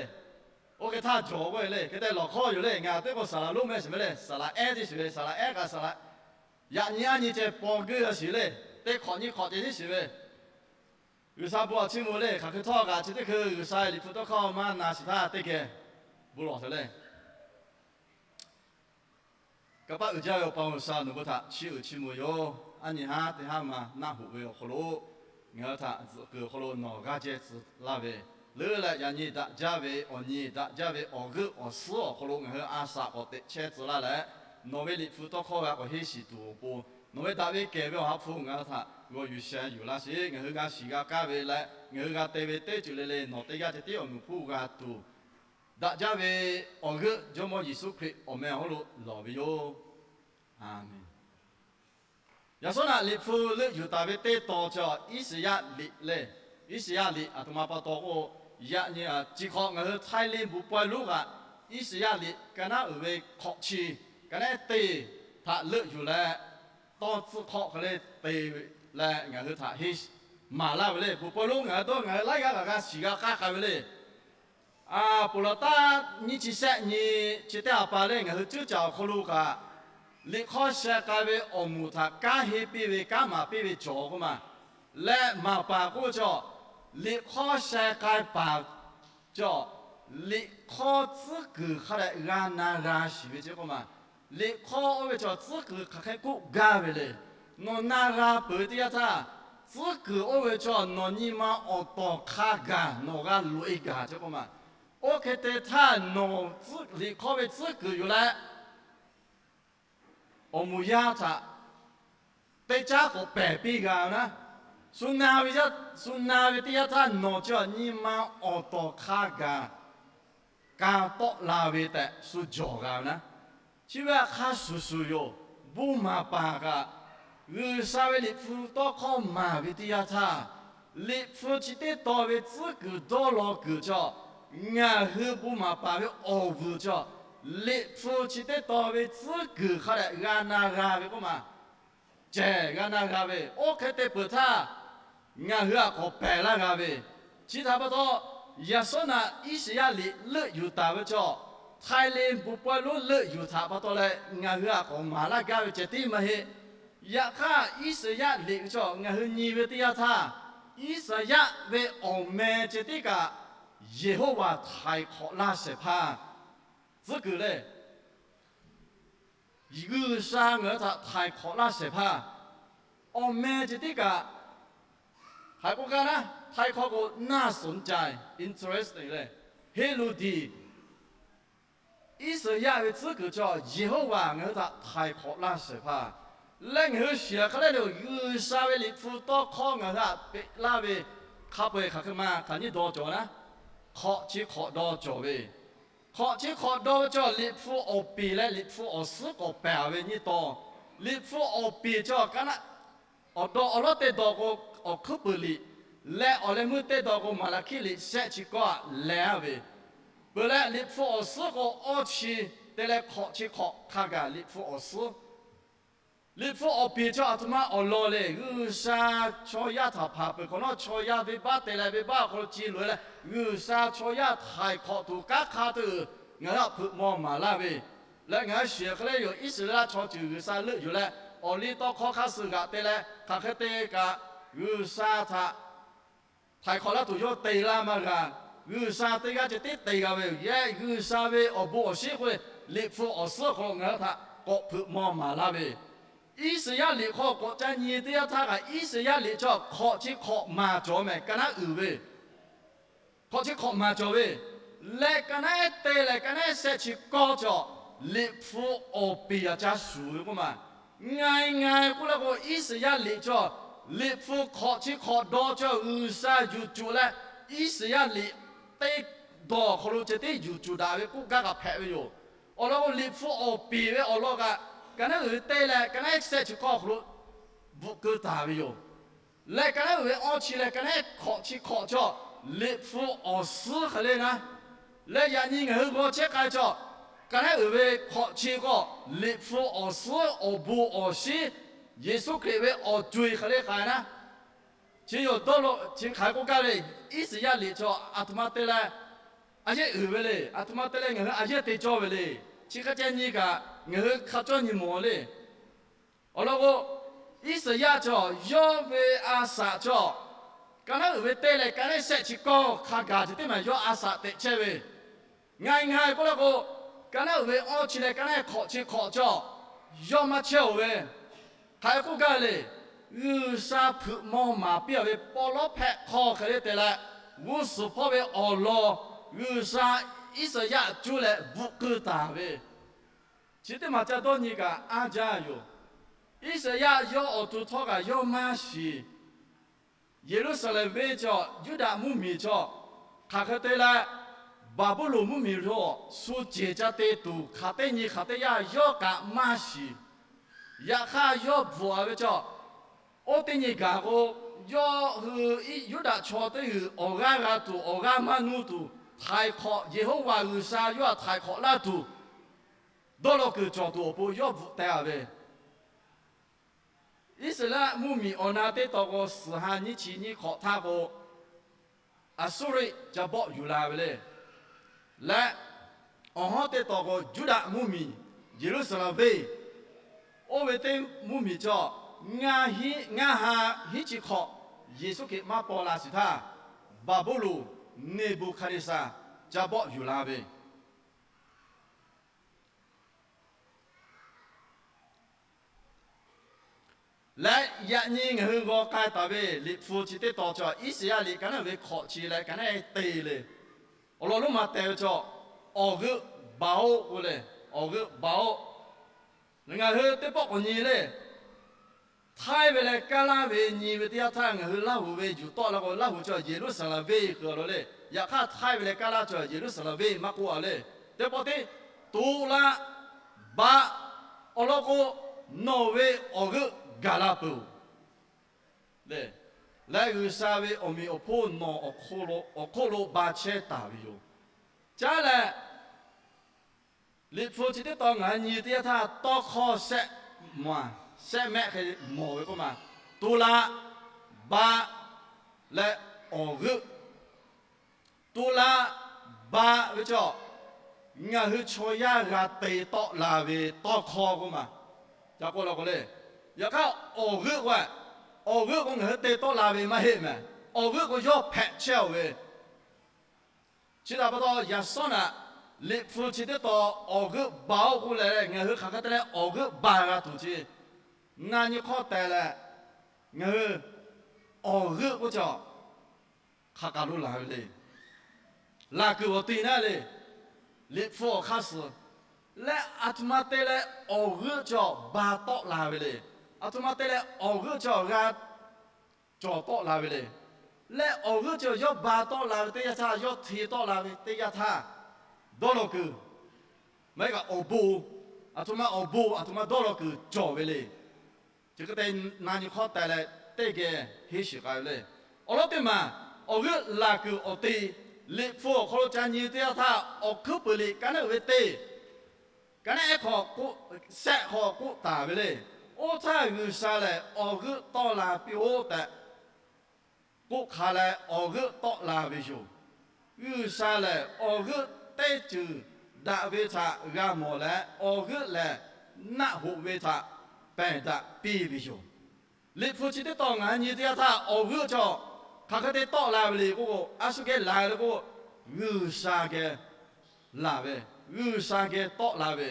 Oˇ hk'e htaˇ jawˬ k'oˆ ve le. Hk'e te lawˬ hk'awˇ yoˬ le. Ngaˬ teˇ k'o saˍ laꞈ lonˉ mehˆ shiˍ ve le. Saˍ laꞈ ehˉ teˇ shiˍ ve, saˍ laꞈ ehˉ kaꞈ saˍ laꞈ yaꞈ nyi aˉ nyi ceh paw geuˆ g'a shiˍ le. Teˇ hk'awꞈ nyi hk'awꞈ ceh tiˉ shiˍ ve, G'uiˬsha bon htaꞈ chiˇ mvuh le. Hk'aˬ hk'e htawˇ kaꞈ chi teˇ hkui G'uiˬsha ve Liꞈ hpu tawˇ hkawˇ maˇ na shiˍ htaˇ teˇ geh bon lawˬ te le. Kanˇ paˆ uiˍ jaˇ ve Awˬ pa G'uiˬsha, nawˬ bon htaꞈ chiˇ uiˍ chiˇ mvuh yoˬ. Aˉ nyi haˉ teˇ haˉ ma naˆ hoꞈ ve awˬ hk'aw lo ngaˬ hui htaꞈ tzuhꞈ kuiˬ awˬ hk'aw lo nawˬ g'aˇ jehˇ tcuh laˇ ve, leuˉ leh yaꞈ nyi daꞈ jaˇ ve awˬ nyi, daꞈ jaˇ ve awˬ g'euˆ awˬ suhˉ awˬ hk'aw lo ngaˬ hui a shaꞈ k'awꞈ teꞈ chehˇ tcuh laˇ leh, nawˬ ve Liꞈ hpu tawˇ hkawˇ g'a k'awꞈ henˇ shiˍ tuˬ awˬ pon, nawˬ ve daꞈ ve kehˬ ve Awˬ ha hpu ngaˬ hui htaꞈ g'aw yuˬ sheh yuˬ laˇ sheˍ. Ngaˬ hui g'a shiˍ g'a kaˇ ve leh ngaˬ hui g'a te ve teˇ ceuˬ le le nawˬ teˇ g'aˇ ceh tiˉ awˬ nuˬ hpuˇ g'a tuˬ, daꞈ jaˇ ve awˬ g'euˆ Jawˇmawˇ Yeˍsuˆ Hkriꞈ awˬ meh awˬ hk'aw lo lawˬ ve yoˬ. A menˍ. Yaꞈ shawˉ naꞈ Liꞈ hpu leuˆ yuˬ taˍ ve teˇ tawn chaw Iˉsaˍyaˆ liꞈ le. Iˉsaˍyaˆ liꞈ aˬ htoꞈ ma pa taw k'o, yaꞈ nyi chi hk'awꞈ ngaˬ hui Htaiˇ le bon pawehˇ lonˉ kaꞈ Iˉsaˍyaˆ liꞈ ka naˉ uiˍ ve hkawꞈ chi, ka naˉ teˇ htaꞈ leuˆ yuˬ leh, tawˇ tcuhˆ hk'awꞈ hk'aˬ le te leh ngaˬ hui htaꞈ henˇ maˍ laˇ ve le. Bon pawehˇ lonˉ ngaˬ hui dawˇ ngaˬ hui laiˉ g'aˇ kaꞈ g'a shiˍ g'a k'aˇ k'ai ve le. A, ponˬ laˬ taˇ nyiˇ chi shehˆ nyi chi teˇ ha pa lehˬ ngaˬ hui cuˉ caˍ awˬ hk'aw lo kaꞈ, liꞈ hk'awˇ sheh k'ai ve awˬ moˍ htaꞈ kanˉ henˇ piˇ ve kanˉ maˍ piˇ ve cawˬ k'oˆ ma. Leh maˍ paˍ k'oˆ ve chaw, liꞈ hk'awˇ sheh k'ai paˍ chaw, liꞈ hk'awˇ tcuhˉ kuiˬ hk'a dehꞈ g'a na g'a shiˍ ve ce k'oˆ ma. Liꞈ hk'awˇ oˇ ve chaw tcuhˉ kuiˬ hk'aˬ hk'e k'oˆ gaˇ ve le. Nawˬ na g'a peuˬ ve teˇ yanˇ htaˇ, tcuhˉ kuiˬ oˇ ve chaw nawˬ nyi ma awˬ tawˍ hk'a gaˬ nawˬ g'a loꞈ e gaˬ ce k'oˆ ma. Oˇ hk'e te htaˇ nawˬ liꞈ hk'awˇ ve tcuhˉ kuiˬ yoˬ leh, awˬ moˍ yaˇ htaꞈ teˇ caˉ k'awꞈ pehˬ piˇ g'a naˉ, shu na ve, shu na ve teˇ yanˇ htaˇ nawˬ chi nyi ma awˬ tawˍ hk'a gaˬ ka tawˆ la ve tehꞈ shu jawˬ g'a ve naˉ. Chi ve hk'a shuˍ shuˍ yoˬ. Bon maˍ paˍ kaꞈ G'uiˬsha ve Liꞈ hpu tawˇ hkawˇ maˍ ve teˇ yanˇ htaˇ, Liꞈ hpu chi teˇ tawn ve tcuhˉ kuiˬ dawˇ law kuiˬ chaw, ngaˬ hui bon maˍ paˍ ve awˬ vuiˬ chaw, Liꞈ hpu chi teˇ tawn ve tcuhˉ kuiˬ hk'a dehꞈ g'a na g'a ve k'oˆ ma. Cehˬ g'a na g'a ve, oˇ hk'e te peuˬ htaˇ, ngaˬ hui a k'awꞈ pehˬ laˇ g'a ve, chi htaꞈ pa taw, yaꞈ shawˉ naꞈ Iˉsaˍyaˆ liꞈ leuˆ yuˬ taˍ ve chaw, Htaiˇ le bon pawehˇ lonˉ leuˆ yuˬ htaꞈ pa taw leh ngaˬ hui a k'awꞈ maˍ laˇ gaˇ ve ceh tiˉ maˇ heˆ. Yaꞈ hk'aˇ, Iˉsaˍyaˆ liꞈ ve chaw ngaˬ hui nyi ve teˇ yanˇ htaˇ, Iˉsaˍyaˆ ve awˬ meh ceh tiˉ kaꞈ Yeˍhoˆvaˬ htaiˍ hk'awꞈ laˇ shehˍ hpaˇ tcuhˉ kuiˬ le. G'uiˬsha ngaˬ hui htaꞈ htaiˍ hk'awꞈ laˇ shehˍ hpaˇ awˬ meh ceh tiˉ kaꞈ, hk'aˬ hk'e k'oˆ gaˇ naˉ, Htaiˇ hkawˇ k'o น่าสนใจ, interesting le, heˆ lo diˬ. Iˉsaˍyaˆ ve tcuhˉ kuiˬ chaw Yeˍhoˆvaˬ ngaˬ hui htaꞈ htaiˍ hk'awꞈ laˇ shehˍ hpaˇ leh ngaˬ hui shiˍ hk'a lehˬ le, G'uiˬsha ve Liꞈ hpu tawˇ hkawˇ ngaˬ hui htaꞈ peꞈ laˇ ve hk'a peu-eˬ hk'aˬ hk'e ma hk'aˬ nyiˇ dawˇ cawˬ naˉ, hk'awꞈ chi hk'awꞈ dawˇ cawˬ ve, hk'awꞈ chi hk'awꞈ dawˇ ve chaw Liꞈ hpu awˬ peˍ leh Liꞈ hpu awˬ suhˉ k'awꞈ pehˬ ve nyiˇ taw. Liꞈ hpu awˬ peˍ chaw kaꞈ naˉ, awˬ dawˇ awˬ lawˉ teˇ dawˇ k'o, awˬ hkuiˉ puiˍ liꞈ leh awˬ leh meuˇ teˇ dawˇ k'o, Maˍlaˍhkiˆ liꞈ shehˆ chi kawˆ aꞈ leh a ve, peuˬ leh Liꞈ hpu awˬ suhˉ k'o, awˇ chi te leh hk'awꞈ chi hk'awꞈ hk'a gaˬ Liꞈ hpu awˬ suhˉ. Liꞈ hpu awˬ peˍ chaw aˬ htoꞈ ma awˬ lawn le. G'uiˬsha chaw yaˇ htaꞈ hpanˍ peuˬ hk'awꞈ nawˉ, chaw yaˇ venˇbaˆ te leh venˇbaˆ awˬ hk'aw lo ci loꞈ e leh, G'uiˬsha chaw yaˇ htaiˍ hk'awꞈ tuˬ kanˉ hk'a tuˬ ngaˬ hui htaꞈ hpeuꞈ maw maˍ laˇ ve, leh ngaˬ hui shiˍ hk'e leh yoˬ. Iˉsaˍreˍlaˆ chaw ceuˬ G'uiˬsha leuˆ yuˬ leh, awˬ liˇ tawˇ hkawˇ hk'aˇ suh g'aꞈ te leh, hk'aˬ hk'e te kaꞈ G'uiˬsha htaꞈ htaiˍ hk'awꞈ laˇ tuˬ yawˇ te laˇ maˇ g'a. G'uiˬsha teˇ g'aˇ ceh tiˉ te g'a ve yoˬ. Yehˬ G'uiˬsha ve awˬ bon awˬ shinˉ k'oˆ ve Liꞈ hpu awˬ suhˉ awˬ hk'aw lo ngaˬ hui htaꞈ k'awꞈ hpeuꞈ maw maˍ laˇ ve, Iˉsaˍyaˆ liꞈ hk'aw k'awꞈ ca nyi teˇ yanˇ htaˇ kaꞈ, Iˉsaˍyaˆ liꞈ chaw hk'awꞈ chi hk'awꞈ maˍ cawˬ mehˍ, ka naˉ uiˍ ve, hk'awꞈ chi hk'awꞈ maˍ cawˬ ve, Leh ka naˉ ehˉ te leh ka naˉ ehˉ shehˆ chi kawˇ cawˬ, Liꞈ hpu awˬ peˍ aꞈ ca shuˍ ve k'oˆ ma. Nga nga k'oˆ la k'o, Iˉsaˍyaˆ liꞈ cawˬ, Liꞈ hpu hk'awꞈ chi hk'awꞈ dawˇ cawˬ G'uiˬsha yuˬ cuˬ leh, Iˉsaˍyaˆ liꞈ teˇ dawˬ awˬ hk'aw lo ceh tiˉ yuˬ cuˬ daꞈ ve k'oˆ gaˇ kaꞈ hpehꞈ ve yoˬ. Awˬ lawn k'o, Liꞈ hpu awˬ peˍ ve awˬ lawn kaꞈ, ka naˉ uiˍ ve te leh ka naˉ ehˉ shehˆ chi kawˇ awˬ hk'aw lo bvuhꞈ keu taˍ ve yoˬ. Leh ka naˉ uiˍ ve awˇ chi leh ka naˉ ehˉ hk'awꞈ chi hk'awꞈ cawˬ, Liꞈ hpu awˬ suhˉ hk'e le naˉ. Leh yaꞈ nyi ngaˬ hui g'aw chehˇ k'ai cawˬ, ka naˉ uiˍ ve hk'awꞈ chi k'awꞈ Liꞈ hpu awˬ suhˉ awˬ bon awˬ shinˉ, Yeˍsuˆ Hkriꞈ ve awˬ co-e hk'e le k'ai naˉ. Chi yoˬ dawˇ law chi hk'aˬ hk'e k'oˆ gaˇ ve, Iˉsaˍyaˆ liꞈ cawˬ aˬ htoꞈ ma te leh a yehˉ uiˍ ve le. Aˬ htoꞈ ma te leh ngaˬ hui a yehˉ te cawˇ ve le. Chi hk'e ceh nyi kaꞈ ngaˬ hui hk'a cawˇ nyi mawˬ le. Awˬ lawn k'o, Iˉsaˍyaˆ cawˬ yawˇ ve a saꞈ cawˬ, ka naˉ uiˍ ve te leh ka naˉ ehˉ shehˆ chi kawˇ hk'a gaˬ ceh tiˉ maˬ yawˇ a saꞈ tehꞈ chehˇ ve. Nga nga k'oˆ la k'o, ka naˉ uiˍ ve awˇ chi leh ka naˉ ehˉ hk'awꞈ chi hk'awꞈ cawˬ, yawˇ maˇ chehˇ-oˬ ve. Hk'aˬ hk'e k'oˆ gaˇ le, G'uiˬsha hpeuꞈ maw maˍ piˇ-a ve paw lawˉ hpehꞈ hk'aw hk'e le te leh, g'uˇ suhˍ hpawˇ ve awˬ lawn G'uiˬsha Iˉsaˍyaˆ cuˇ leh bvuhꞈ keu taˍ ve, chi teˇ maˬ ca dawˇ nyi kaꞈ anˇ jaˇ yoˬ. Iˉsaˍyaˆ yawˇ awˬ to htawˇ kaꞈ yawˇ maˇ shiˍ. Yeˍruˆsaˍlehnˍ venˇ cawˬ Yuˇdaꞈ mvuhˇmiˬ cawˬ, hk'aˬ hk'e te leh Baˍbuˍlonˍ mvuhˇmiˬ lo shu ceˬ ca te tuˬ hk'aˬ teˇ nyi hk'aˬ teˇ yanˇ yawˇ kaꞈ maˇ shiˍ. Yaꞈ hk'aˇ yawˇ bvuhꞈ-a ve cawˬ, oˇ teˇ nyi gaˬ k'o, yawˇ hui Yuˇdaꞈ chaw teˇ g'uiˬ awˬ g'aˇ g'a tuˬ, awˬ g'aˇ maˇ nuˇ tuˬ, htaiˍ hk'awꞈ Yeˍhoˆvaꞈ G'uiˬsha yawˇ htaꞈ htaiˍ hk'awꞈ laˇ tuˬ, dawˇ law kuiˬ cawˬ tuˬ awˬ pon yawˇ bvuhꞈ teh-a ve. Iˉsaˍreˍlaˆ mvuhˇmiˬ awˬ na teˇ tawn k'o, suhˍ ha nyiˇ chi nyiˇ hk'awꞈ htaˇ k'o, Aˍsuˇriˆ ca bawˆ yuˬ la ve le. Leh awˬ hawˉ teˇ tawn k'o, Yuˇdaꞈ mvuhˇmiˬ Yeˍruˆsaˍlehnˍ venˇ, oˇ ve teˇ mvuhˇmiˬ cawˬ, ngaˇ ha hiˉ chi hk'awꞈ Yeˍsuˆ Hkriꞈ maˇ paw la shiˍ htaˇ, Baˍbuˍlonˍ Neˍbuˍhkaˍneˍsaˍ ca bawˆ yuˬ la ve leh, yaꞈ nyi ngaˬ hui g'aw k'ai taˍ ve Liꞈ hpu chi teˇ tawn cawˬ, Iˉsaˍyaˆ liꞈ ka naˉ ve hk'awꞈ chi leh ka naˉ te le. Awˬ lawn lonˉ ma teh ve cawˬ, awˬ g'euˆ baˬ-oˆ k'oˆ le. Awˬ g'euˆ baˬ-oˆ. Ngaˬ hui teˇ pawˆ k'awꞈ nyi le. Htaiˇ ve leh kaˇ laˇ ve nyi ve teˇ yanˇ htaˇ, ngaˬ hui Laˇhuˍ ve yuˬ tawˆ la k'o, Laˇhuˍ cawˬ Yeˍruˆsaˍlehnˍ venˇ k'oˆ-a lo le. Yaꞈ hk'aˇ htaiˇ ve leh kaˇ laˇ cawˬ Yeˍruˆsaˍlehnˍ venˇ maˇ k'oˆ-a le. Teˇ pawˆ tiˉ, to la, baˬ, awˬ lawn k'o, nawˬ ve awˬ g'euˆ gaˬ la peuˬ-oˬ le. Leh G'uiˬsha ve awˬ meꞈ awˬ hponˇ nawˬ awˬ hk'oˆ lo ba chehˇ taˍ ve yoˬ. Caˉ leh, Liꞈ hpu chi teˇ tawn ngaˬ hui nyi teˇ yanˇ htaˇ, tawˇ hkawˇ shehˆ maˬ, shehˆ mehˆ hk'e mawˬ ve k'oˆ ma. To la, baˬ, leh awˬ g'euˆ. To la, baˬ ve cawˬ, ngaˬ hui chaw yaˇ g'a te tawˆ la ve tawˇ hkawˇ k'oˆ ma. Ca k'oˆ la k'o le, yaꞈ hk'aˇ awˬ g'euˆ k'o, awˬ g'euˆ k'o ngaˬ hui te tawˆ la ve maˇ heˆ mehˍ. Awˬ g'euˆ k'o yawˇ hpehꞈ chehˇ-oˬ ve. Chi htaꞈ pa taw, yaꞈ shawˉ naꞈ Liꞈ hpu chi teˇ tawn awˬ g'euˆ baˬ-oˆ k'oˆ leh, ngaˬ hui hk'aˬ hk'e te leh awˬ g'euˆ baˬ g'a tuˬ chi, na nyi hk'awˇ teh leh, ngaˬ hui awˬ g'euˆ k'oˆ cawˬ hk'aˬ kaˬ lo laˬ ve le. Laˬ kuiˬ awˬ te naˉ le. Liꞈ hpu awˬ hk'aˇ suh leh, aˬ htoꞈ ma te leh awˬ g'euˆ cawˬ ba tawˆ la ve le. Aˬ htoꞈ ma te leh awˬ g'euˆ cawˬ g'a cawˬ tawˆ la ve le. Leh awˬ g'euˆ cawˬ yawˇ ba tawˆ la ve teˇ yanˇ htaˇ, yawˇ hti tawˆ la ve teˇ yanˇ htaˇ, dawˇ law kuiˬ, maˇ heˆ kaꞈ awˬ bon, aˬ htoꞈ ma awˬ bon aˬ htoꞈ ma dawˇ law kuiˬ cawˬ ve le. Chi hk'e te na nyi hk'awˇ teh leh teˇ geh henˇ shiˍ k'ai ve le. Awˬ lawn teˇ maˬ, awˬ g'euˆ laˬ kuiˬ awˬ te, Liꞈ hpu awˬ hk'aw lo ca nyi teˇ yanˇ htaˇ, Awˬ hkuiˉ puiˍ liꞈ ka naˉ uiˍ ve teˇ, ka naˉ ehˉ hk'awꞈ k'oˆ, shehˆ hk'awꞈ k'oˆ taˍ ve le. Oˇ htaˇ G'uiˬsha lehˬ awˬ g'euˆ tawˆ la piˇ-oˆ tehꞈ k'oˆ hk'a leh awˬ g'euˆ tawˆ la ve yoˬ. G'uiˬsha lehˬ awˬ g'euˆ teˇ ceuˬ daꞈ ve htaꞈ g'a mawˬ leh, awˬ g'euˆ lehˬ naˆ hoꞈ ve htaꞈ pehˬ daꞈ piˇ ve yoˬ. Liꞈ hpu chi teˇ tawn ngaˬ hui nyi teˇ yanˇ htaˇ, awˬ g'euˆ cawˬ hk'aˬ hk'e te tawˆ la ve le k'o, a shu geh la le k'o, G'uiˬsha geh laˬ ve, G'uiˬsha geh tawˆ la ve.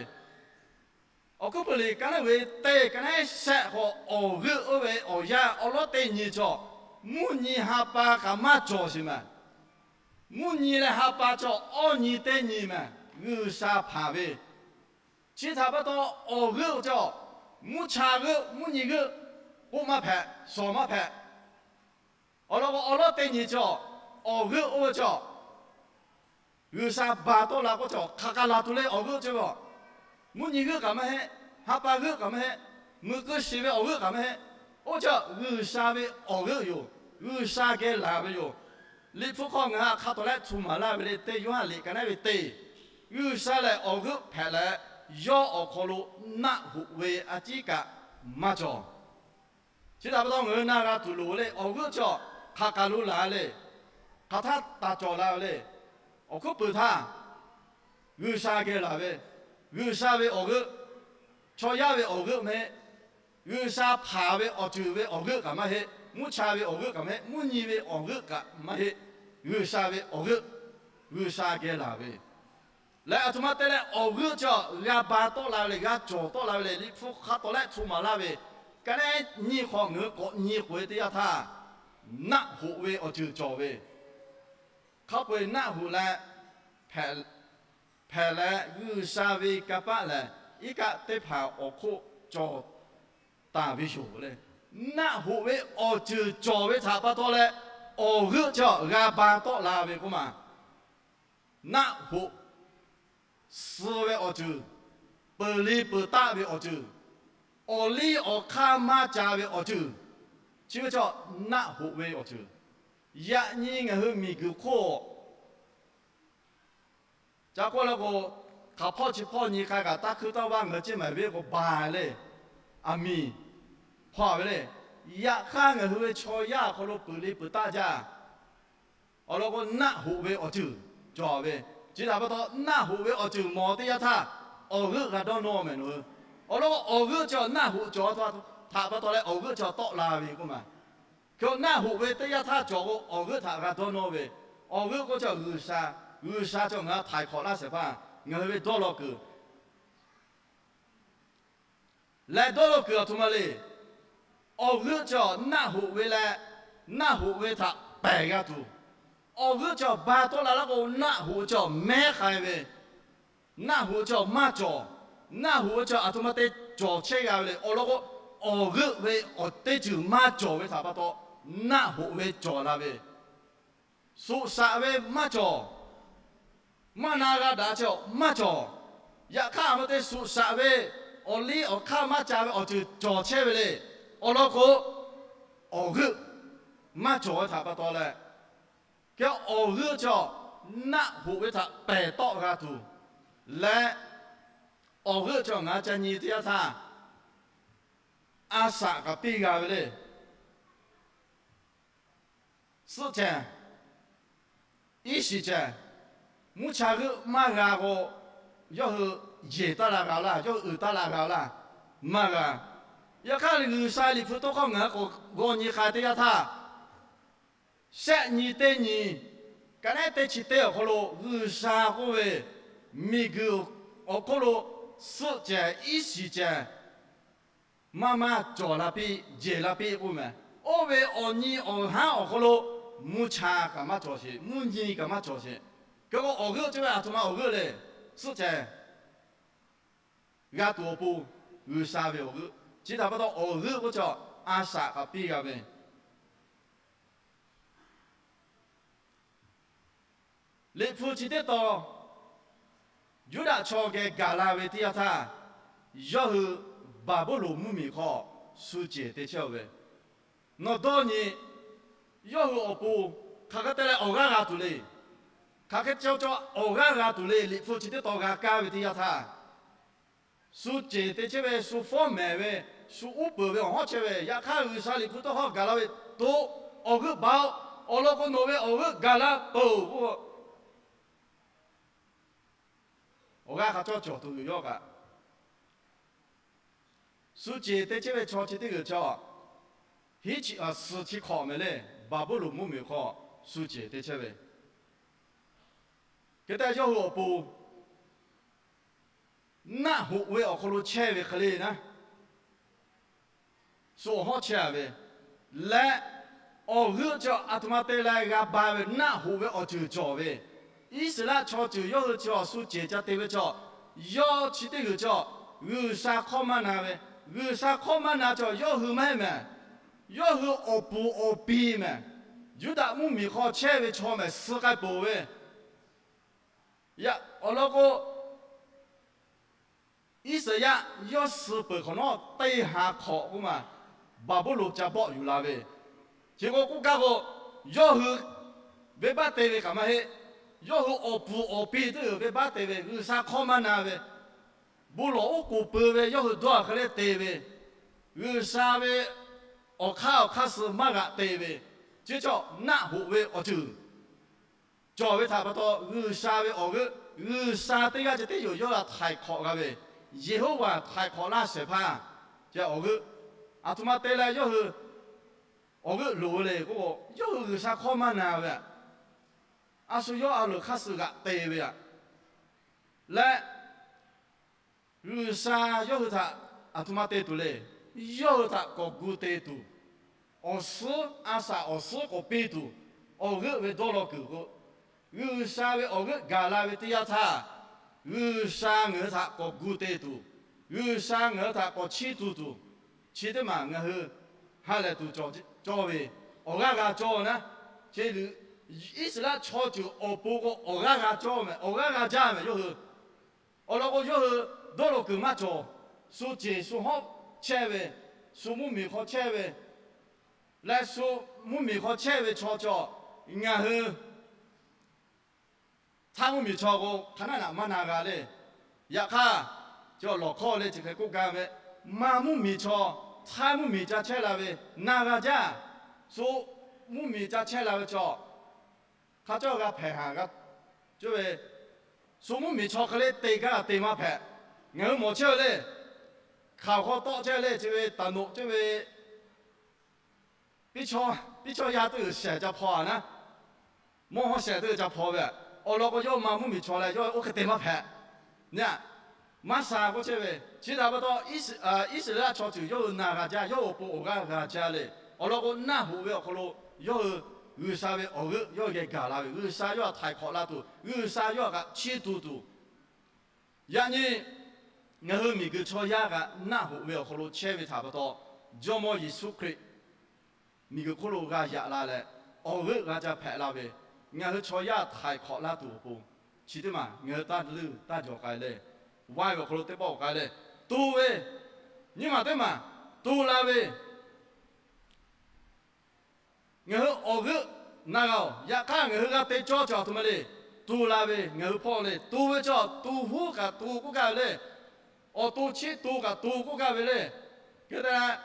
Awˬ hkuiˉ puiˍ liꞈ ka naˉ ve teˇ, ka naˉ shehˆ hk'awꞈ awˬ g'euˆ oˇ ve awˬ yanˇ awˉ lawˉ teˇ nyi cawˬ, mvuhˇ nyi ha pa kaꞈ maˇ cawˬ sheˍ mehˍ. Mvuhˇ nyi leh ha pa cawˬ awˇ nyi teˇ nyi mehˬ, G'uiˬsha hpanˍ ve. Chi htaꞈ pa taw, awˬ g'euˆ cawˬ, mvuhˇ cha g'euˆ, mvuhˇ nyi g'euˆ k'oˆ maˇ hpehꞈ, shawˍ maˇ hpehꞈ. Awˬ lawn k'o, awˬ lawˉ teˇ nyi cawˬ, awˬ g'euˆ oˇ ve cawˬ, G'uiˬsha ba tawˆ la k'oˆ cawˬ, hk'aˬ k'aˬ laˬ tuˬ le awˬ g'euˆ cawˬ ve. Mvuhˇ nyi g'euˆ kaꞈ maˇ heˆ, ha pa g'euˆ kaꞈ maˇ heˆ, muiˬ keu shiˍ ve awˬ g'euˆ kaꞈ maˇ heˆ. Oˇ cawˬ G'uiˬsha ve awˬ g'euˆ yoˬ. G'uiˬsha geh laˬ ve yoˬ. Liꞈ hpu hk'aw ngaˬ hui hk'a tawˍ lehˆ htu maˍ laˇ ve le, teˇ Yoˇhanˬ liꞈ ka neˉ ve teˇ, G'uiˬsha lehˬ awˬ g'euˆ hpehꞈ leh, yawˇ awˬ hk'aw lo naˆ hoꞈ ve a ciˉ kaꞈ maˇ cawˬ. Chi htaꞈ pa taw ngaˬ hui na g'a tuˬ loˍ le, awˬ g'euˆ cawˬ hk'aˬ k'aˬ lo laˬ le, hk'aˬ htaˇ taˍ cawˬ la ve le. Awˬ hkuiˉ puiˍ htaˇ, G'uiˬsha geh laˬ ve, G'uiˬsha ve awˬ g'euˆ, chaw yaˇ ve awˬ g'euˆ maˇ heˆ. G'uiˬsha hpanˍ ve awˬ ceuˬ ve awˬ g'euˆ kaꞈ maˇ heˆ. Mvuhˇ cha ve awˬ g'euˆ kaꞈ maˇ heˆ. Mvuhˇ nyi ve awˬ g'euˆ kaꞈ maˇ heˆ. G'uiˬsha ve awˬ g'euˆ, G'uiˬsha geh laˬ ve leh, aˬ htoꞈ ma te leh awˬ g'euˆ cawˬ g'a ba tawˆ la ve le, g'a cawˬ tawˆ la ve le. Liꞈ hpu hk'a tawˍ lehˆ htu maˍ laˇ ve, ka neˉ nyi hk'awꞈ ngaˬ hui k'awꞈ nyi k'oꞈ e teˇ yanˇ htaˇ, naˆ hoꞈ ve awˬ ceuˬ cawˬ ve. Hk'a peu-eˬ naˆ hoꞈ leh hpehꞈ leh, G'uiˬsha ve kanˇ paˆ lehˬ, iˉ kaˆ teˇ hpaˍ awˬ hk'oˆ cawˬ taˍ ve yoˬ le. Naˆ hoꞈ ve awˬ ceuˬ cawˬ ve htaꞈ pa taw leh, awˬ g'euˆ cawˬ g'a ba tawˆ la ve k'oˆ ma. Naˆ hoꞈ suh ve awˬ ceuˬ, peuˬ le peuˬ taˆ ve awˬ ceuˬ, awˬ liˇ awˬ hk'aˇ maˇ ca ve awˬ ceuˬ, chi ve cawˬ naˆ hoꞈ ve awˬ ceuˬ. Yaꞈ nyi ngaˬ hui miˬguiˬ hk'oˆ ca k'oˆ la k'o, hk'aˬ hpawˇ chi hpawˇ nyi k'ai kaꞈ, taˇ hkuiˇ taˇ vaˇ ngaˬ hui ceˇ maˬ ve k'o ba le, aˬ miˍ hpaw ve le. Yaꞈ hk'aˇ ngaˬ hui ve chaw yaˇ awˬ hk'aw lo peuˬ le peuˬ taˆ jaˇ. Awˬ lawn k'o, naˆ hoꞈ ve awˬ ceuˬ cawˬ ve. Chi htaꞈ pa taw, naˆ hoꞈ ve awˬ ceuˬ mawˬ teˇ yanˇ htaˇ, awˬ g'euˆ g'a dawˇ nawˇ mehˍ nawˬ hui. Awˬ lawn k'o, awˬ g'euˆ cawˬ naˆ hoꞈ cawˬ htaꞈ pa taw leh, awˬ g'euˆ cawˬ tawˆ la ve k'oˆ ma. Hk'e naˆ hoꞈ ve teˇ yanˇ htaˇ cawˬ k'o, awˬ g'euˆ htaꞈ g'a dawˇ nawˇ ve. Awˬ g'euˆ k'oˆ cawˬ G'uiˬsha, G'uiˬsha cawˬ ngaˬ hui htaiˍ hk'awꞈ laˇ shehˍ hpaˇ ngaˬ hui ve dawˇ law kuiˬ leh dawˇ law kuiˬ aˬ htoꞈ ma le. Awˬ g'euˆ cawˬ naˆ hoꞈ ve leh, naˆ hoꞈ ve htaꞈ pehˬ g'a tuˬ, awˬ g'euˆ cawˬ ba tawˆ la laˇ k'o, naˆ hoꞈ cawˬ mehˉ k'ai ve, naˆ hoꞈ cawˬ maˇ cawˬ, naˆ hoꞈ cawˬ aˬ htoꞈ ma te cawˬ chehˇ g'a ve le. Awˬ lawn k'o, awˬ g'euˆ ve awˬ teˇ ceuˬ maˇ cawˬ ve htaꞈ pa taw, naˆ hoꞈ ve cawˬ la ve, suꞈ shaꞈ ve maˇ cawˬ. Maˇ na g'a daꞈ cawˬ maˇ cawˬ. Yaꞈ hk'aˇ, aˬ ma te suꞈ shaꞈ ve, awˬ liˇ awˬ hk'aˇ maˇ ca ve awˬ ceuˬ cawˬ chehˇ ve le. Awˬ lawn k'o, awˬ g'euˆ maˇ cawˬ ve htaꞈ pa taw leh, kehˬ awˬ g'euˆ cawˬ naˆ hoꞈ ve htaꞈ pehˬ tawˆ g'a tuˬ leh, awˬ g'euˆ cawˬ ngaˬ ca nyi teˇ yanˇ htaˇ, a shaꞈ kaꞈ piˇ g'a ve le. Suhˆ cehˬ, iˉ shiˍ cehˬ, mvuhˇ cha g'euˆ maˇ g'a k'o, yawˇ hui yeˬ taˇ la g'a laˇ, yawˇ hui uiˍ taˇ la g'a laˇ, maˇ g'a. Yaꞈ hk'aˇ, G'uiˬsha Liꞈ hpu tawˇ hkawˇ ngaˬ hui k'awꞈ g'aw nyi k'ai teˇ yanˇ htaˇ, shehˆ nyi teˇ nyi, ka neˉ teˇ chi teˇ awˬ hk'aw lo G'uiˬsha k'oˆ ve, miˬguiˬ awˬ hk'oˆ lo suhˆ cehˬ iˉ shiˍ cehˬ maˇ maˇ cawˬ la piˇ, jeˬ la piˇ k'oˆ meh. Oˇ ve awˬ nyi awˬ haˉ awˬ hk'aw lo mvuhˇ cha kaꞈ maˇ cawˬ sheˍ, mvuhˇ nyi kaꞈ maˇ cawˬ sheˍ. Hk'e k'o, awˬ g'euˆ cawˬ ve aˬ htoꞈ ma awˬ g'euˆ le. Suhˆ cehˬ g'a tuˬ awˬ pon G'uiˬsha ve awˬ g'euˆ. Chi htaꞈ pa taw, awˬ g'euˆ k'oˆ cawˬ a shaꞈ kaꞈ piˇ g'a ve. Liꞈ hpu chi teˇ tawn Yuˇdaꞈ chaw geh gaˬ la ve teˇ yanˇ htaˇ, yawˇ hui Baˍbuˍlonˍ mvuhˇmiˬ hk'aw shu ceˬ te chehˇ-oˬ ve. Nawˬ dawˇ nyi, yawˇ hui awˬ pon hk'aˬ hk'e te leh awˬ g'aˇ g'a tuˬ le. Hk'aˬ hk'e cawˬ cawˬ awˬ g'aˇ g'a tuˬ le. Liꞈ hpu chi teˇ tawn g'a kaˇ ve teˇ yanˇ htaˇ, shu ceˬ te chehˇ ve, shu fawˉ mehˍ ve, shu uˉ peunˍ ve awˬ hawˉ chehˇ ve, yaꞈ hk'aˇ G'uiˬsha Liꞈ hpu tawˇ hkawˇ gaˬ la ve, to awˬ g'euˆ baˬ-oˬ, awˬ lawn k'o nawˬ ve awˬ g'euˆ gaˬ la peuˬ-oˬ k'o, awˬ g'aˇ hk'a cawˇ cawˬ tuˬ yoˬ yawˇ kaꞈ. Shu ceˬ te chehˇ ve chaw chi teˇ g'uiˬ chaw, hiˉ chi suhˍ chi hk'awꞈ mehˍ le, Baˍbuˍlonˍ mvuhˇmiˬ hk'aw shu ceˬ te chehˇ ve. Hk'e te yawˇ hui awˬ pon naˆ hoꞈ ve awˬ hk'aw lo chehˇ ve hk'e le naˉ, shu awˬ hawˉ chehˇ-a ve leh, awˬ g'euˆ chi aˬ htoꞈ ma te leh g'a ba ve naˆ hoꞈ ve awˬ ceuˬ cawˬ ve, Iˉsaˍreˍlaˆ chaw ceuˬ yawˇ hui chi awˬ shu ceˬ ca te ve chi, yawˇ chi teˇ g'uiˬ chi G'uiˬsha hkawˇ maˇ na ve, G'uiˬsha hkawˇ maˇ na chi yawˇ hui maˇ heˆ mehˍ. Yawˇ hui awˬ puˍ awˬ pi mehˍ. Yuˇdaꞈ mvuhˇmiˬ hk'aw chehˇ ve chaw mehˍ suh k'ai peuˬ ve yaꞈ awˬ lawn k'o, Iˉsaˍyaˆ yawˇ suh peuˬ hk'awꞈ nawˉ teˇ ha hk'awꞈ k'oˆ ma, Baˍbuˍlonˍ ca bawˆ yuˬ la ve. Chi k'o k'oˆ gaˇ k'o, yawˇ hui venˇbaˆ te ve kaꞈ maˇ heˆ. Yawˇ hui awˬ puˍ awˬ pi teˇ g'uiˬ venˇbaˆ te ve, G'uiˬsha hkawˇ maˇ na ve, bon lawˬ oˉ k'oˍ pui ve yawˇ hui dawˇ hk'e le te ve, G'uiˬsha ve awˬ hk'aˇ awˬ hk'aˇ suh maˇ g'aꞈ te ve, chi chaw naˆ hoꞈ ve awˬ ceuˬ cawˬ ve htaꞈ pa taw, G'uiˬsha ve awˬ g'euˆ, G'uiˬsha teˇ g'aˇ ceh tiˉ yoˬ yawˇ g'a htaiˍ hk'awꞈ g'a ve, Yeˍhoˆvaˍ htaiˍ hk'awꞈ laˇ shehˍ hpaˇ ceh awˬ g'euˆ, aˬ htoꞈ ma te leh yawˇ hui awˬ g'euˆ loˍ ve le k'o, yawˇ hui G'uiˬsha hkawˇ maˇ na ve aꞈ, a shu yawˇ a loˍ hk'aˇ suh g'aꞈ te ve aꞈ leh, G'uiˬsha yawˇ hui htaꞈ aˬ htoꞈ ma te tuˬ le. Yawˇ hui htaꞈ k'awꞈ gu te tuˬ, awˬ suhˉ a shaꞈ awˬ suhˉ k'awꞈ piˇ tuˬ, awˬ g'euˆ ve dawˇ law kuiˬ k'o, G'uiˬsha ve awˬ g'euˆ gaˬ la ve teˇ yanˇ htaˇ, G'uiˬsha ngaˬ hui htaꞈ k'awꞈ gu te tuˬ, G'uiˬsha ngaˬ hui htaꞈ k'awꞈ chiˇ tu tuˬ, chi teˇ maˬ ngaˬ hui ha lehˬ tuˬ cawˬ ve awˬ g'aˇ g'a cawˇ naˉ. Iˉsaˍreˍlaˆ chaw ceuˬ awˬ pon k'o awˬ g'aˇ g'a cawˇ mehˍ, awˬ g'aˇ g'a jaˇ mehˍ yawˇ hui. Awˬ lawn k'o, yawˇ hui dawˇ law kuiˬ maˇ cawˬ. Shu ceˬ shu hawˉ chehˇ ve, shu mvuhˇmiˬ hk'aw chehˇ ve, leh shu mvuhˇmiˬ hk'aw chehˇ ve chaw cawˬ, ngaˬ hui htaˇ mvuhˇmiˬ chaw k'o, hk'a naˉ naꞈ maˇ na g'a le. Yaꞈ hk'aˇ, cawˬ lawˬ hkawˇ le chi hk'e k'oˆ gaˇ ve, maˇ mvuhˇmiˬ chaw htaˇ mvuhˇmiˬ ca chehˇ la ve na g'a jaˇ. Shu mvuhˇmiˬ ca chehˇ la ve cawˬ, hk'a cawˇ g'a hpehꞈ haˍ g'a cawˇ ve, shu mvuhˇmiˬ chaw hk'e le te gaˇ te maˇ hpehꞈ. Ngaˬ hui mawˬ chehˇ ve le, hkaoˍ hk'aw tawˆ chehˇ le chi ve taˍ noꞈ cawˇ ve, piˇ chaw yaˇ teˇ g'uiˬ shehˍ ca hpaw a naˉ, mawˇ hawˉ shehˍ teˇ g'uiˬ ca hpaw ve, awˬ lawn k'o, yawˇ maˇ mvuhˇmiˬ chaw leh yawˇ oˇ hk'e te maˇ hpehꞈ. Nyi, maˇ sha k'oˆ chehˇ ve, chi htaꞈ pa taw, Iˉsaˍreˍlaˆ chaw ceuˬ yawˇ hui na g'a jaˇ, yawˇ awˬ pon awˬ g'aˇ g'a jaˇ le. Awˬ lawn k'o, naˆ hoꞈ ve awˬ hk'aw lo yawˇ hui G'uiˬsha ve awˬ g'euˆ yawˇ geh gaˬ la ve, G'uiˬsha yawˇ htaꞈ htaiˍ hk'awꞈ la tuˬ, G'uiˬsha yawˇ htaꞈ kaꞈ chiˇ tu tuˬ, yaꞈ nyi ngaˬ hui miˬguiˬ chaw yaˇ kaꞈ naˆ hoꞈ ve awˬ hk'aw lo chehˇ ve htaꞈ pa taw, Jawˇmawˇ Yeˍsuˆ Hkriꞈ miˬguiˬ hk'oˆ lo g'a yaꞈ la leh, awˬ g'euˆ g'a ca hpehꞈ la ve, ngaˬ hui chaw yaˇ htaiˍ hk'awꞈ laˇ tuˬ awˬ pon, chi teˇ maˬ ngaˬ hui taˇ leuˇ taˇ jawˬ k'ai le. Vaˇ ve awˬ hk'aw lo teˇ pawˆ k'ai le, tu ve, nyiˇ maˬ teˇ maˬ tu la ve, ngaˬ hui awˬ g'euˆ na g'a-oˬ. Yaꞈ hk'aˇ, ngaˬ hui g'a te cawˇ cawˬ aˬ htoꞈ ma le, tu la ve ngaˬ hui hpawˇ le. Tu ve chaw tu huˉ kaꞈ tu k'oˆ gaˇ ve le. Awˬ to chiˇ tu kaꞈ tu k'oˆ gaˇ ve le. Hk'e te leh,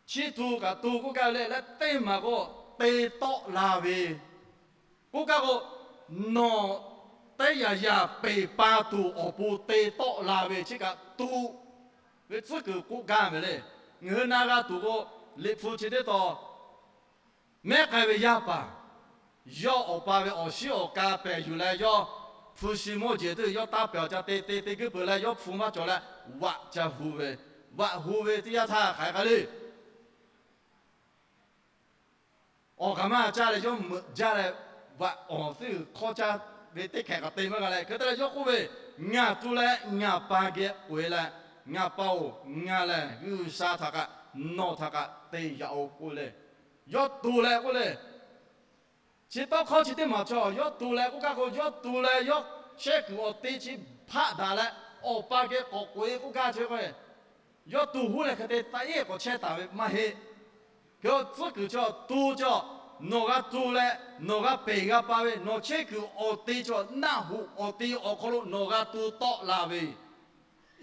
chiˇ tu kaꞈ tu k'oˆ gaˇ ve le. Leh teˇ maˬ k'o, te tawˆ la ve k'oˆ gaˇ k'o, nawˬ teˇ yanˇ yanˇ peˬ pa tuˬ awˬ pon te tawˆ la ve chi kaꞈ tu ve tcuhˉ kuiˬ k'oˆ gaˇ ve le. Ngaˬ hui na g'a tuˬ k'o, Liꞈ hpu chi teˇ taw mehˉ k'ai ve yaˇ paˍ, yawˇ awˬ pa ve awˬ shiˉ awˬ ka pehˬ yuˬ leh, yawˇ hpu shi mawˇ jeˬ teˇ yawˇ taˇ pehˬ awˬ ca te te te guiˇ peuˬ leh, yawˇ hpu maˇ cawˬ leh, vaꞈ ca hu ve, vaꞈ hu ve teˇ yanˇ htaˇ hk'aˬ hk'e k'ai le. Awˬ kaꞈ maˇ caˇ leh yawˇ meuꞈ jaˇ leh, vaꞈ awˬ teˇ g'uiˬ hk'awˇ caˇ ve teˇ hkehꞈ kaꞈ te maˇ g'a leh, hk'e te leh yawˇ k'oˆ ve, Ngaˬ tu leh ngaˬ pa geh k'oꞈ-e leh, ngaˬ pa-oˬ, ngaˬ lehˬ G'uiˬsha htaꞈ kaꞈ nawˬ htaꞈ kaꞈ te yaꞈ-oˬ k'oˆ ve le. Yawˇ tu leh k'oˆ le. Chi tawˇ hkawˇ chi teˇ maˬ chaw yawˇ tu leh k'oˆ gaˇ k'o, yawˇ tu leh yawˇ chehˇ kuiˬ awˬ te chi hpaˆ daꞈ leh, awˬ pa geh k'awꞈ k'oꞈ-e k'oˆ gaˇ chehˇ k'o, yawˇ tu huˉ leh hk'e te taꞈ iˉ k'awꞈ chehˇ taˍ ve maˇ heˆ. Hk'e tcuhˉ kuiˬ chaw tu chaw, nawˬ g'a tu leh nawˬ g'a peˬ g'a pa ve, nawˬ chehˇ kuiˬ awˬ te chaw naˆ hoꞈ awˬ te awˬ hk'aw lo nawˬ g'a tu tawˆ la ve,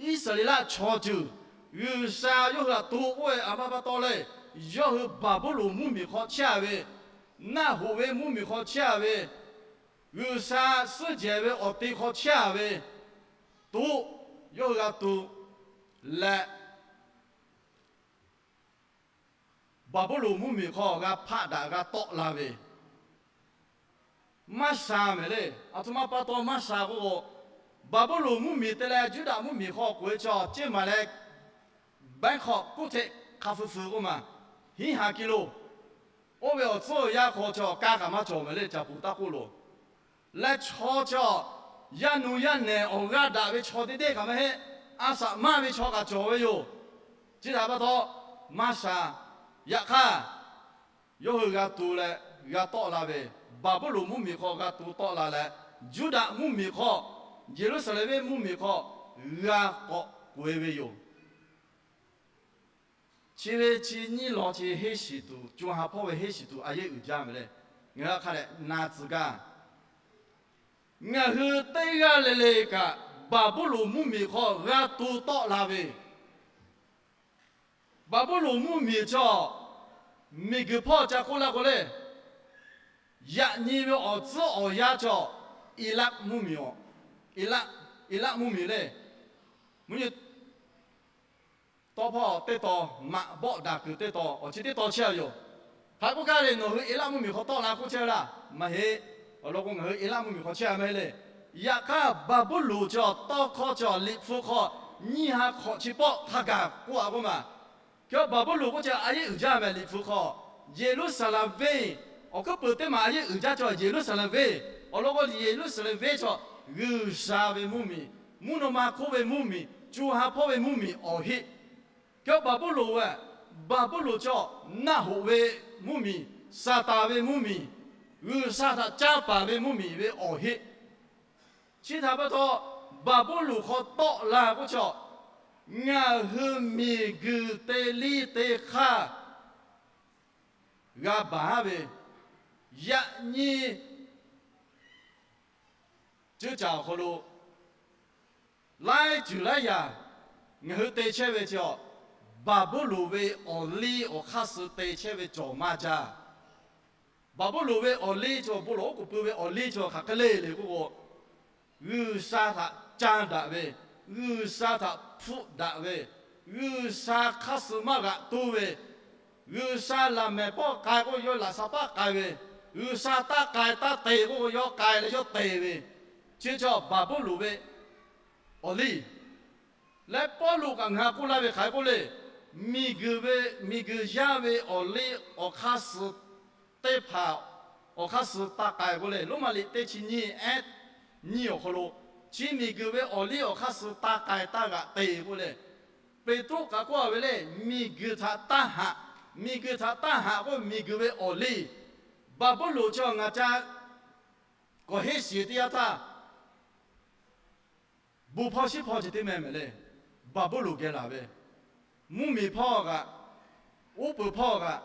Iˉsaˍreˍlaˆ chaw ceuˬ G'uiˬsha yawˇ hui htaꞈ to k'oˆ ve aˬ ma pa taw leh, yawˇ hui Baˍbuˍlonˍ mvuhˇmiˬ hk'aw chehˇ-a ve, naˆ hoꞈ ve mvuhˇmiˬ hk'aw chehˇ-a ve, G'uiˬsha suhˉ jehˬ ve awˬ te hk'aw chehˇ-a ve, to, yawˇ hui g'a tu leh, Baˍbuˍlonˍ mvuhˇmiˬ hk'aw g'a hpaˆ daꞈ g'a tawˆ la ve, maˇ sha mehˍ le. Aˬ htoꞈ ma pa taw maˇ sha k'o, Baˍbuˍlonˍ mvuhˇmiˬ te leh Juˇdaꞈ mvuhˇmiˬ hk'aw k'oꞈ-e chaw ceˇ maˬ leh, Bangkok k'oˆ hteꞈ hk'a fuiˍ fuiˍ k'oˆ maˬ, hiˉ ha kilo Oˇ ve awˬ tcuhˉ awˬ yanˇ hk'aw chaw kaˇ kaꞈ maˇ cawˬ mehˍ le, caˍ puˍ taˇ k'oˆ loˬ. Leh chaw chaw yaˇ nu yaˇ nehˬ awˬ g'aˇ daꞈ ve chaw teˇ deˇ kaꞈ maˇ heˆ. A shaꞈ maˇ ve chaw kaꞈ cawˬ ve yoˬ. Chi htaꞈ pa taw, maˇ sha. Yaꞈ hk'aˇ, yawˇ hui g'a tu leh g'a tawˆ la ve, Baˍbuˍlonˍ mvuhˇmiˬ hk'aw g'a tu tawˆ la leh, Yuˇdaꞈ mvuhˇmiˬ hk'aw, Yeˍruˆsaˍlehnˍ venˇ mvuhˇmiˬ hk'aw g'a k'awꞈ k'oꞈ-e ve yoˬ. Chi ve chi nyiˇ law chi henˇ shiˍ tuˬ, co ha hpawˇ ve henˇ shiˍ tuˬ a yehˉ uiˍ jaˇ ve le. Ngaˬ hui hk'a dehꞈ na tcuh gaˇ. Ngaˬ hui teˇ g'aˇ le le kaꞈ, Baˍbuˍlonˍ mvuhˇmiˬ hk'aw g'a tu tawˆ la ve, Baˍbuˍlonˍ mvuhˇmiˬ chaw, miˬguiˬ hpawˇ ca k'oˆ laˇ k'o le, yaꞈ nyi ve awˬ tcuhˉ awˬ yanˇ chaw, Eˍlaˆ mvuhˇmiˬ, Eˍlaˆ, Eˍlaˆ mvuhˇmiˬ le. Mvuhˇ nyi tawˇ hpawˇ teˇ taw, maꞈ bawˆ daꞈ kuiˬ teˇ taw, awˬ chi teˇ taw chehˇ a yoˬ. Hk'aˬ k'oˆ kaˇ le, nawˬ hui Eˍlaˆ mvuhˇmiˬ hk'aw tawˆ la k'oˆ chehˇ ve laˇ. Maˇ heˆ. Awˬ lawn k'o, ngaˬ hui Eˍlaˆ mvuhˇmiˬ hk'aw chehˇ a maˇ heˆ le. Yaꞈ hk'aˇ, Baˍbuˍlonˍ chaw tawˇ hkawˇ chaw Liꞈ hpu hk'aw nyiˇ ha hk'awꞈ chi pawˆ hk'a gaˬ k'oˆ a k'oˆ ma. Hk'e Baˍbuˍlonˍ k'oˆ chi a yehˉ uiˍ jaˇ mehˍ Liꞈ hpu hk'aw. Yeˍruˆsaˍlehnˍ venˇ, awˬ hkuiˉ puiˍ teˇ maˬ a yehˉ uiˍ jaˇ chaw Yeˍruˆsaˍlehnˍ venˇ. Awˬ lawn k'o, Yeˍruˆsaˍlehnˍ venˇ chaw G'uiˬsha ve mvuhˇmiˬ, mvuhˇ naw ma hk'oˆ ve mvuhˇmiˬ, co ha hpawˇ ve mvuhˇmiˬ awˬ heˆ. Hk'e Baˍbuˍlonˍ ve, Baˍbuˍlonˍ chaw naˆ hoꞈ ve mvuhˇmiˬ, Saˍtanˍ ve mvuhˇmiˬ, G'uiˬsha htaꞈ caˇ paˍ ve mvuhˇmiˬ ve awˬ heˆ. Chi htaꞈ pa taw, Baˍbuˍlonˍ hk'aw tawˆ la k'oˆ chaw, ngaˬ hui miˬguiˬ te liˇ te hk'aˇ g'a baˬ ve, yaꞈ nyi ceuˇ caˬ awˬ hk'aw lo laiˉ ceuˬ laiˉ yaꞈ ngaˬ hui te chehˇ ve chaw, Baˍbuˍlonˍ ve awˬ liˇ awˬ hk'aˇ suh te chehˇ ve cawˬ maˇ jaˇ. Baˍbuˍlonˍ ve awˬ liˇ chaw, bon lawˬ oˉ k'oˍ pui ve awˬ liˇ chaw hk'aˬ hk'e le le k'oˆ k'o, G'uiˬsha htaꞈ caˇ daꞈ ve, G'uiˬsha htaꞈ hpfuhˆ daꞈ ve, G'uiˬsha hk'aˇ suh maˇ g'aꞈ tu ve, G'uiˬsha laꞈ mehˍ pawˆ k'ai k'o yawˇ laꞈ sha paˆ k'ai ve, G'uiˬsha taˇ k'ai taˇ te k'o yawˇ k'ai leh yawˇ te ve, chi chaw Baˍbuˍlonˍ ve awˬ liˇ. Leh Pawˇluꞈ kaꞈ ngaˬ hui k'oˆ laˇ ve hk'aˬ hk'e k'oˆ le, miˬguiˬ ve, miˬguiˬ yaˇ ve awˬ liˇ awˬ hk'aˇ suh teˇ hpaˍ awˬ hk'aˇ suh taˇ k'ai k'oˆ le, Roˉmaꞈ liꞈ teˇ chi nyiˇ ehˉ nyiˇ awˬ hk'aw lo, chi miˬguiˬ ve awˬ liˇ awˬ hk'aˇ suh taˇ k'ai taˇ g'aꞈ te k'oˆ le, Peˍtruˆ kaꞈ k'oˆ a ve le, miˬguiˬ htaꞈ taˇ haꞈ, miˬguiˬ htaꞈ taˇ haꞈ k'oˆ, miˬguiˬ ve awˬ liˇ, Baˍbuˍlonˍ chaw ngaˬ ca k'awꞈ henˇ shiˍ teˇ yanˇ htaˇ, bon hpawˇ shiˉ hpawˇ ceh teˇ meh mehˍ le. Baˍbuˍlonˍ geh laˬ ve, mvuhˇmiˬ hpawˇ kaꞈ, uˉ peunˍ hpawˇ kaꞈ,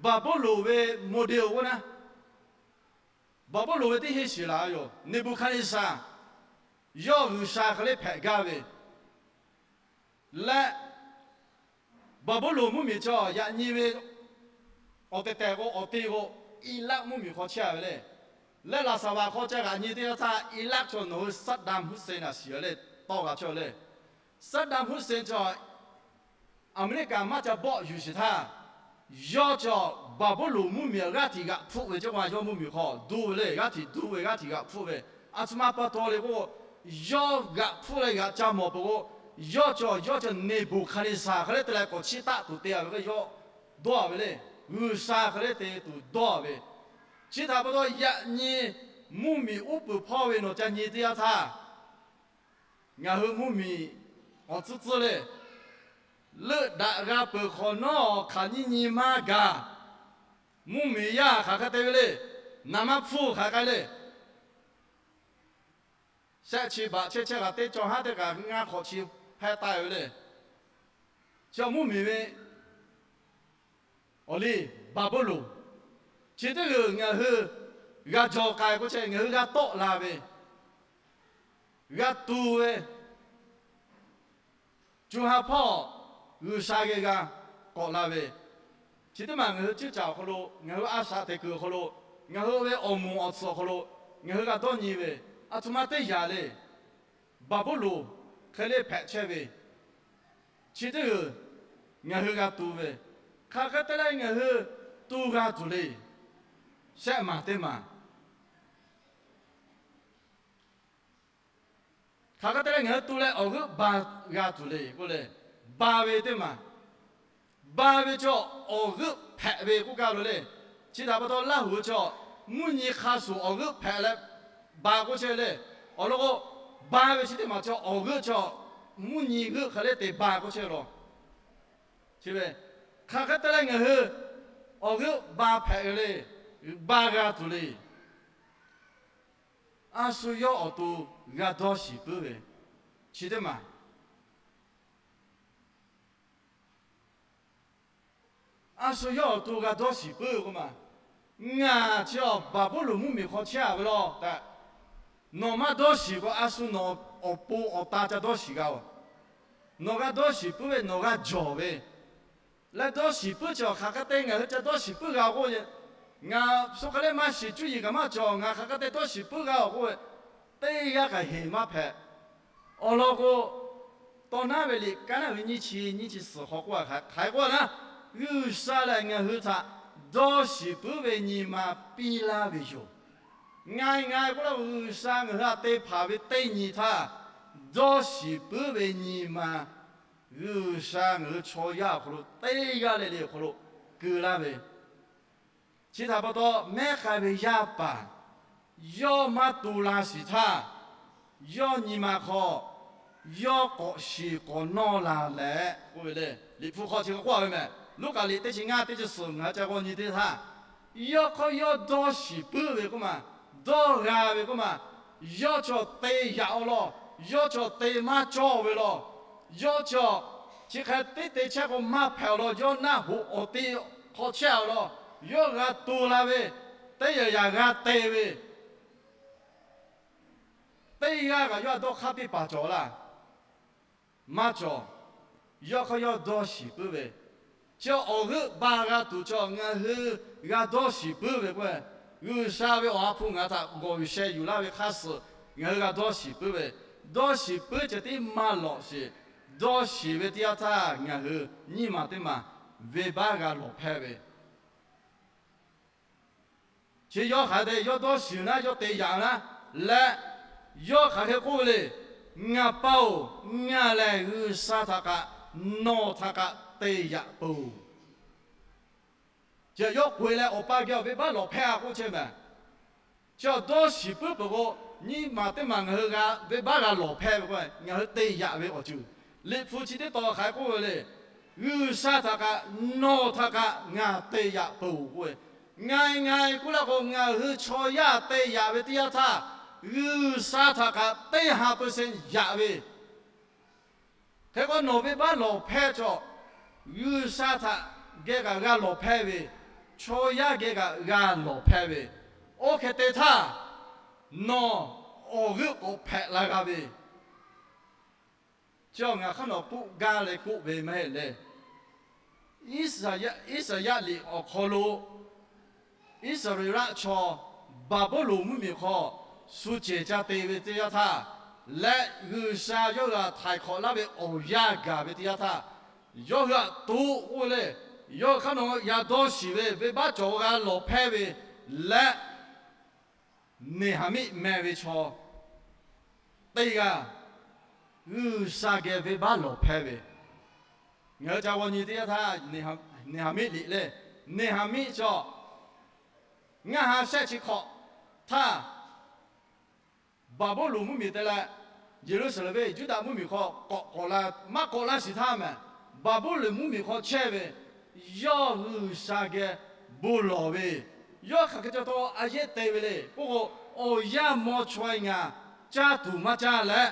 Baˍbuˍlonˍ ve model k'oˆ naˉ, Baˍbuˍlonˍ ve teˇ henˇ shiˍ laˬ yoˬ. Neˍbuˍhkaˍneˍsaˍ yawˇ G'uiˬsha hk'e le hpehꞈ gaˇ ve leh, Baˍbuˍlonˍ mvuhˇmiˬ chaw yaꞈ nyi ve awˬ tehˬ tehˬ k'o, awˬ te k'o, Eˍlaˆ mvuhˇmiˬ hk'aw chehˇ a ve le. Leh laꞈ saˍ vaˍ hk'aw ca g'aꞈ nyi teˇ yanˇ htaˇ, Eˍlaˆ chaw nawˬ hui Saˍdaˍm Huˇseˍ naˬ shiˍ a le, tawˇ g'a chehˇ le. Saˍdaˍm Huˇseˍ chaw Aˍmeˍriˆkaˍ maˇ ca bawˆ yuˬ shiˍ htaˇ, yawˇ chaw Baˍbuˍlonˍ mvuhˇmiˬ g'aˇ htiꞈ g'aꞈ hpfuhˆ ve ceˇ k'o, yawˇ mvuhˇmiˬ hk'aw duˇ ve le, g'aˇ htiꞈ duˇ ve, g'aˇ htiꞈ g'aꞈ hpfuhˆ ve. A htoꞈ ma pa taw le k'o, yawˇ g'aꞈ hpfuhˆ leh g'aꞈ ca mawˬ peuˬ k'o, yawˇ chaw, yawˇ chaw Neˍbuˍhkaˍneˍsaˍ hk'e le te leh k'awꞈ chiˇ taˆ tuˬ te a ve k'o, yawˇ dawˇ a ve le. G'uiˬsha hk'e le te tuˬ dawˇ a ve. Chi htaꞈ pa taw yaꞈ nyi mvuhˇmiˬ uˉ peunˍ hpawˇ ve nawˬ ca nyi teˇ yanˇ htaˇ, ngaˬ hui mvuhˇmiˬ awˬ tcuhˉ tcuhˉ le, leuˆ daꞈ g'a peuˬ hk'awꞈ nawˉ hk'aˬ nyiˇ nyi maˇ gaˬ. Mvuhˇmiˬ yaˇ hk'aˬ hk'e te ve le. Naˍ maˇ hpfuhˇ hk'aˬ k'ai le. Shehˆ chi baꞈ chehˇ chehˇ kaꞈ teˇ caw haˉ teˇ kaꞈ ngaˇ hk'awꞈ chi hpehˇ taˆ ve le. Chi mvuhˇmiˬ ve awˬ liˇ Baˍbuˍlonˍ. Chi teˇ g'uiˬ ngaˬ hui g'a jaw k'ai k'oˆ chehˇ, ngaˬ hui g'a tawˆ la ve, g'a tu ve, co ha hpawˇ G'uiˬsha geh g'a k'awꞈ la ve, chi teˇ maˬ ngaˬ hui ceuˇ caˬ awˬ hk'aw lo, ngaˬ hui a shaꞈ teꞈ kuiˬ awˬ hk'aw lo, ngaˬ hui ve awˬ moˍ awˬ tsuhꞈ awˬ hk'aw lo, ngaˬ hui g'a dawˇ nyi ve, a htoꞈ ma teˇ yanˇ le, Baˍbuˍlonˍ hk'e le hpehꞈ chehˇ ve, chi teˇ g'uiˬ ngaˬ hui g'a tu ve, hk'aˬ hk'e te leh ngaˬ hui tu g'a tuˬ le. Shehˆ maˬ teˇ maˬ hk'aˬ hk'e te leh ngaˬ hui tu leh awˬ g'euˆ ba g'a tuˬ le k'oˆ le. Ba ve teˇ maˬ, ba ve chaw awˬ g'euˆ hpehꞈ ve k'oˆ gaˇ lo le. Chi htaꞈ pa taw Laˇ huˍ chi mvuhˇ nyi hk'a shuˍ awˬ g'euˆ hpehꞈ leh ba k'oˆ chehˇ le. Awˬ lawn k'o, ba ve chi teˇ maˬ chi awˬ g'euˆ chi mvuhˇ nyi g'euˆ hk'e le te ba k'oˆ chehˇ law. Chi ve hk'aˬ hk'e te leh ngaˬ hui awˬ g'euˆ ba hpehꞈ ve le, ba g'a tuˬ le. A shu yawˇ awˬ to g'a dawˇ shiˍ puiˉ ve, chi teˇ maˬ. A shu yawˇ awˬ to g'a dawˇ shiˍ puiˉ ve k'oˆ ma, ngaˬ chi awˬ Baˍbuˍlonˍ mvuhˇmiˬ hk'aw chehˇ a ve law tehꞈ, nawˬ maˇ dawˇ shiˍ k'o, a shu nawˬ awˬ pon awˬ ta ca dawˇ shiˍ g'a oˬ. Nawˬ g'a dawˇ shiˍ puiˉ ve, nawˬ g'a jawˬ ve leh dawˇ shiˍ puiˉ chi awˬ hk'aˬ hk'e te ngaˬ hui ca dawˇ shiˍ puiˉ g'a oˬ k'oˆ ve, ngaˬ shu hk'e le maˇ shiˍ cuˇ yiˍ kaꞈ maˇ cawˬ, ngaˬ hk'aˬ hk'e te dawˇ shiˍ puiˉ g'a oˬ k'oˆ ve, teˇ g'aˇ kaꞈ heˍ maˇ hpehꞈ. Awˬ lawn k'o, Tawˇ naˉ ve liꞈ kaˉ naˉ ve nyiˇ chi nyiˇ chi suhˍ hk'aw k'oˆ a hk'aˬ hk'e k'oˆ a naˉ, G'uiˬsha lehˬ ngaˬ hui htaꞈ dawˇ shiˍ puiˉ ve nyi ma piˇ laˇ ve yoˬ. Nga e nga e k'oˆ laˇ, G'uiˬsha ngaˬ hui htaꞈ te hpanˍ ve teˇ nyi htaˇ, dawˇ shiˍ puiˉ ve nyi ma G'uiˬsha ngaˬ hui chaw yaˇ awˬ hk'aw lo teˇ g'aˇ le le awˬ hk'aw lo keu laˇ ve, chi htaꞈ pa taw mehˉ k'ai ve yaˇ paˍ yawˇ maˇ tu la shiˍ htaˇ, yawˇ nyi ma hk'aw yawˇ k'awꞈ shiˍ k'awꞈ nawˇ la leh k'oˆ ve le. Liꞈ hpu hk'aw chi hk'e k'oˆ a ve mehˬ. Luˉkaꞈ liꞈ teˇ chi ngaˇ teˇ chi suhˍ ngaˬ hui ca g'aw nyi teˇ htaˇ, yawˇ hk'aw yawˇ dawˇ shiˍ puiˉ ve k'oˆ ma, dawˇ g'a ve k'oˆ ma, yawˇ chaw te yaꞈ a law, yawˇ chaw te maˇ cawˇ ve law, yawˇ chaw chi hk'e teˇ te chehˇ k'o maˇ hpehꞈ a law, yawˇ naˆ hoꞈ awˬ te hk'aw chehˇ a law, yawˇ g'a tu la ve, teˇ yaꞈ yaꞈ g'a te ve, teˇ g'aˇ kaꞈ yawˇ htaꞈ dawˇ hk'aˇ teˇ paˍ cawˬ laˇ. Maˇ cawˬ. Yawˇ hk'aˇ yawˇ dawˇ shiˍ puiˉ ve, chi awˬ g'euˆ ba g'a tuˬ chaw ngaˬ hui g'a dawˇ shiˍ puiˉ ve k'o, G'uiˬsha ve awˬ ha hpu ngaˬ htaꞈ gawˬ yuˬ sheh yuˬ laˇ ve hk'aˇ suh ngaˬ hui g'a dawˇ shiˍ puiˉ ve, dawˇ shiˍ puiˉ ceh tiˉ maˇ lawꞈ sheˍ. Dawˇ shiˍ ve teˇ yanˇ htaˇ ngaˬ hui nyiˇ maˬ teˇ maˬ venˇbaˆ g'a lawˬ hpehˇ ve, chi yawˇ hk'aˬ hk'e te yawˇ dawˇ shiˍ naˉ yawˇ te yaꞈ naˉ leh, yawˇ hk'aˬ hk'e k'oˆ ve le, Ngaˬ pa-oˬ, ngaˬ lehˬ G'uiˬsha htaꞈ kaꞈ nawˬ htaꞈ kaꞈ te yaꞈ peuˬ. Chi yawˇ k'oꞈ-e leh Awˬ pa geh awˬ venˇbaˆ lawˬ hpehˇ a k'oˆ chehˇ mehˬ. Chi awˬ dawˇ shiˍ puiˉ peuˬ k'o, nyiˇ maˬ teˇ maˬ ngaˬ hui g'a venˇbaˆ g'a lawˬ hpehˇ ve k'o, ngaˬ hui te yaꞈ ve awˬ ceuˬ. Liꞈ hpu chi teˇ tawn hk'aˬ hk'e k'oˆ ve le, G'uiˬsha htaꞈ kaꞈ nawˬ htaꞈ kaꞈ ngaˬ te yaꞈ peuˬ k'oˆ ve, nga e nga e k'oˆ laˇ k'o, ngaˬ hui chaw yaˇ te yaꞈ ve teˇ yanˇ htaˇ, G'uiˬsha htaꞈ kaꞈ teˇ ha peu se yaꞈ ve, hk'e k'o nawˬ venˇbaˆ lawˬ hpehˇ chaw, G'uiˬsha htaꞈ geh kaꞈ g'a lawˬ hpehˇ ve, chaw yaˇ geh kaꞈ g'a lawˬ hpehˇ ve, oˇ hk'e te htaˇ nawˬ awˬ g'euˆ k'awꞈ hpehꞈ la g'a ve, chi ngaˬ hk'aˇ nawˬ k'oˆ gaˇ leh k'oˆ ve maˇ heˆ le. Iˉsaˍyaˆ liꞈ awˬ hk'aw lo Iˉsaˍreˍlaˆ chaw Baˍbuˍlonˍ mvuhˇmiˬ hk'aw shu cehˬ ca te ve teˇ yanˇ htaˇ, leh G'uiˬsha yawˇ hui htaꞈ htaiˍ hk'awꞈ laˇ ve awˬ yanˇ gaˬ ve teˇ yanˇ htaˇ, yawˇ hui htaꞈ to k'oˆ ve le. Yawˇ hui hk'aˇ nawˬ g'a dawˇ shiˍ ve venˇbaˆ cawˬ g'a lawˬ hpehˇ ve leh, Neˍhaˍmiˆ meh ve chaw teˇ g'aˇ G'uiˬsha geh venˇbaˆ lawˬ hpehˇ ve, ngaˬ hui ca g'aw nyi teˇ yanˇ htaˇ, Neˍhaˍmiˆ liꞈ le, Neˍhaˍmiˆ chaw ngaˇ ha shehˆ chi hk'awꞈ htaˇ, Baˍbuˍlonˍ mvuhˇmiˬ te leh, Yeˍruˆsaˍlehnˍ ve Yuˇdaꞈ mvuhˇmiˬ hk'aw k'awꞈ k'awꞈ la maˇ k'awꞈ laˇ shiˍ htaˇ mehˬ, Baˍbuˍlonˍ mvuhˇmiˬ hk'aw chehˇ ve, yawˇ G'uiˬsha geh bon lawˬ ve, yawˇ hk'aˬ hk'e ca taw a yehˉ te ve le k'oˆ k'o, awˬ yanˇ mawˇ chaweh ngaˬ caˇ tuˬ maˇ caˇ leh,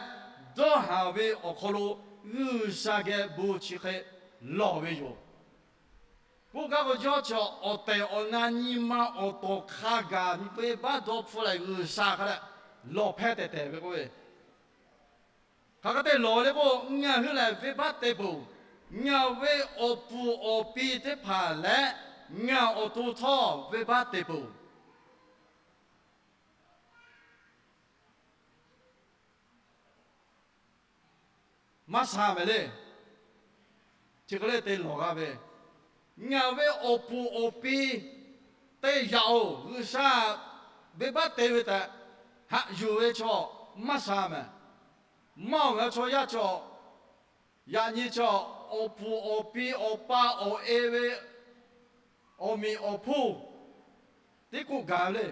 dawˇ haˍ ve awˬ hk'aw lo G'uiˬsha geh bon chi hk'e lawˬ ve yoˬ. K'oˆ gaˇ k'o, yawˇ chi awˬ tehˬ awˬ na nyi ma awˬ tawˍ hk'a gaˬ miˬguiˬ venˇbaˆ dawˇ hpfuhˇ leh G'uiˬsha hk'a dehꞈ lawˬ hpehˇ tehˬ tehˬ ve k'oˆ ve, hk'aˬ hk'e te lawˬ le k'o, ngaˬ hui lehˬ venˇbaˆ te peuˬ. Ngaˬ ve awˬ puˍ awˬ pi teˇ hpaˍ leh ngaˬ awˬ to htawˇ venˇbaˆ te peuˬ. Maˇ sha mehˍ le. Chi hk'e le te lawˬ g'a ve, ngaˬ ve awˬ puˍ awˬ pi te yaꞈ-oˬ, G'uiˬsha venˇbaˆ te ve tehꞈ haꞈ yuˬ ve chaw maˇ sha mehˍ. Maˇ-oˬ, ngaˬ hui chaw yaˇ chaw, yaꞈ nyi chaw, awˬ puˍ awˬ pi awˬ pa awˬ e ve awˬ meꞈ awˬ hponˇ teˇ k'oˆ gaˬ ve le.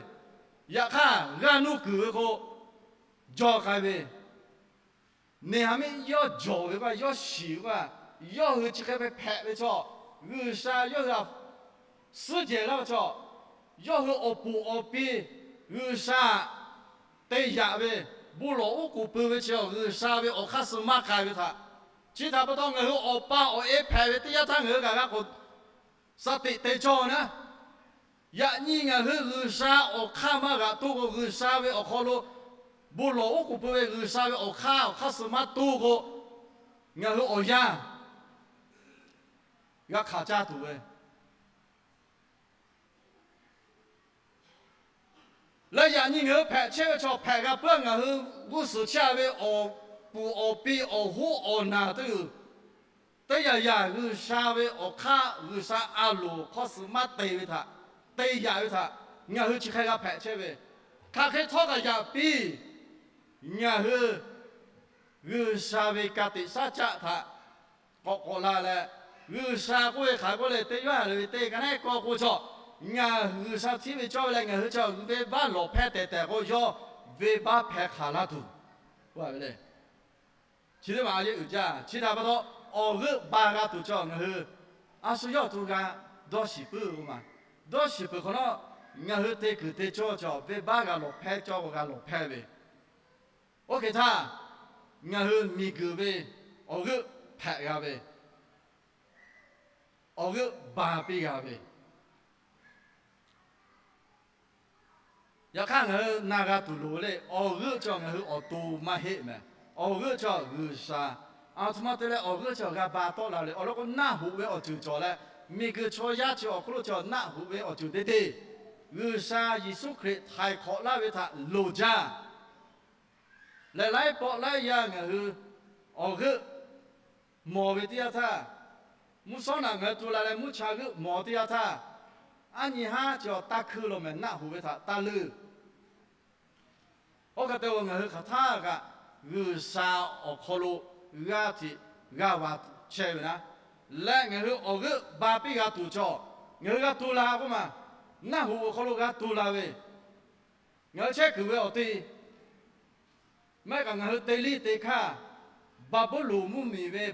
Yaꞈ hk'aˇ, g'aˇ nuˇ kuiˬ ve k'o, jawˬ k'ai ve, neˇ ha miˆ yawˇ jawˬ ve k'o, yawˇ shiˍ ve k'o, yawˇ hui chi hk'e hpehꞈ ve chaw, G'uiˬsha yawˇ hui suhˉ jehˬ laˇ ve chaw, yawˇ hui awˬ puˍ awˬ pi G'uiˬsha te yaꞈ ve, bon lawˬ oˉ k'oˍ pui ve chi G'uiˬsha ve awˬ hk'aˇ suh maˇ k'ai ve htaꞈ, chi htaꞈ pa taw ngaˬ hui awˬ pa awˬ e hpehꞈ ve teˇ yanˇ htaˇ ngaˬ hui kaꞈ g'a k'o, shaˍ teꞈ te cawˇ naˉ. Yaꞈ nyi ngaˬ hui G'uiˬsha awˬ hk'aˇ maˇ g'aꞈ toˇ k'o, G'uiˬsha ve awˬ hk'aw lo bon lawˬ oˉ k'oˍ pui ve G'uiˬsha ve awˬ hk'aˇ awˬ hk'aˇ suh maˇ toˇ k'o, ngaˬ hui awˬ yanˇ g'a hk'aˬ caˇ tuˬ ve leh, yaꞈ nyi ngaˬ hui hpehꞈ chehˇ ve chaw hpehꞈ g'a puiˉ, ngaˬ hui g'uˇ suhˍ chehˇ ve awˬ puˍ awˬ pi awˬ hoˉ awˬ naˬ teˇ g'uiˬ, teˇ yanˇ yanˇ G'uiˬsha ve awˬ hk'aˇ G'uiˬsha a loˍ hk'aw suh maˇ te ve htaꞈ, te yaꞈ ve htaꞈ ngaˬ hui chi hk'e g'a hpehꞈ chehˇ ve, hk'aˬ hk'e htawˇ kaꞈ yaꞈ piˇ ngaˬ hui G'uiˬsha ve ka tiꞈ shaˉ caˆ htaꞈ k'awꞈ k'awꞈ la leh, G'uiˬsha k'oˆ ve hk'aˬ k'oˆ le, teˇ yanˇ ve teˇ ka neˉ k'awꞈ k'oˆ chaw, ngaˬ G'uiˬsha hteˇ ve cawˇ ve leh ngaˬ hui chi venˇbaˆ lawˬ hpehˇ tehˬ tehˬ k'o, yawˇ venˇbaˆ hpehˇ hk'aˬ laˇ tuˬ k'oˆ ve le. Chi teˇ maˬ a yeˇ uiˍ jaˇ. Chi htaꞈ pa taw, awˬ g'euˆ ba g'a tuˬ chaw ngaˬ hui a shu yawˇ awˬ to g'a dawˇ shiˍ puiˉ ve k'o ma. Dawˇ shiˍ peuˬ hk'awꞈ nawˉ, ngaˬ hui te kuiˬ te cawˇ chaw venˇbaˆ g'a lawˬ hpehˇ cawˇ k'o g'a lawˬ hpehˇ ve. Oˇ hk'e htaˇ, ngaˬ hui miˬguiˬ ve awˬ g'euˆ hpehꞈ g'a ve, awˬ g'euˆ ba piˇ g'a ve. Yaꞈ hk'aˇ, ngaˬ hui na g'a tuˬ loˍ le. Awˬ g'euˆ chaw ngaˬ hui awˬ to maˇ heˆ mehˍ. Awˬ g'euˆ chaw G'uiˬsha. A htoꞈ ma te leh awˬ g'euˆ chaw g'a ba tawˆ la le. Awˬ lawn k'o, naˆ hoꞈ ve awˬ ceuˬ cawˬ leh, miˬguiˬ chaw yaˇ chi awˬ hk'oˆ lo chaw naˆ hoꞈ ve awˬ ceuˬ teˇ teˇ G'uiˬsha Yeˍsuˆ Hkriꞈ htaiˍ hk'awꞈ laˇ ve htaꞈ loˍ jaˇ. Lehˬ, laiˉ pawˆ laiˉ yaˇ ngaˬ hui awˬ g'euˆ mawˬ ve teˇ yanˇ htaˇ, mvuhˇ shawˉ naꞈ ngaˬ hui tu la leh mvuhˇ cha g'euˆ mawˬ teˇ yanˇ htaˇ, aˉ nyi haˉ chi awˬ taˇ hkuiˇ lo mehˍ, naˆ hoꞈ ve htaꞈ taˇ leuˆ. Oˇ hk'e te-o, ngaˬ hui hk'aˬ htaˇ kaꞈ G'uiˬsha awˬ hk'aw lo g'aˇ hteꞈ g'aˇ va chehˇ ve naˉ, leh ngaˬ hui awˬ g'euˆ ba piˇ g'a tuˬ chaw, ngaˬ hui g'a tu la k'oˆ ma, naˆ hoꞈ awˬ hk'aw lo g'a tu la ve, ngaˬ hui chehˇ kuiˬ ve awˬ te maˇ heˆ kaꞈ ngaˬ hui te liˇ te hkanˇ, Baˍbuˍlonˍ mvuhˇmiˬ ve,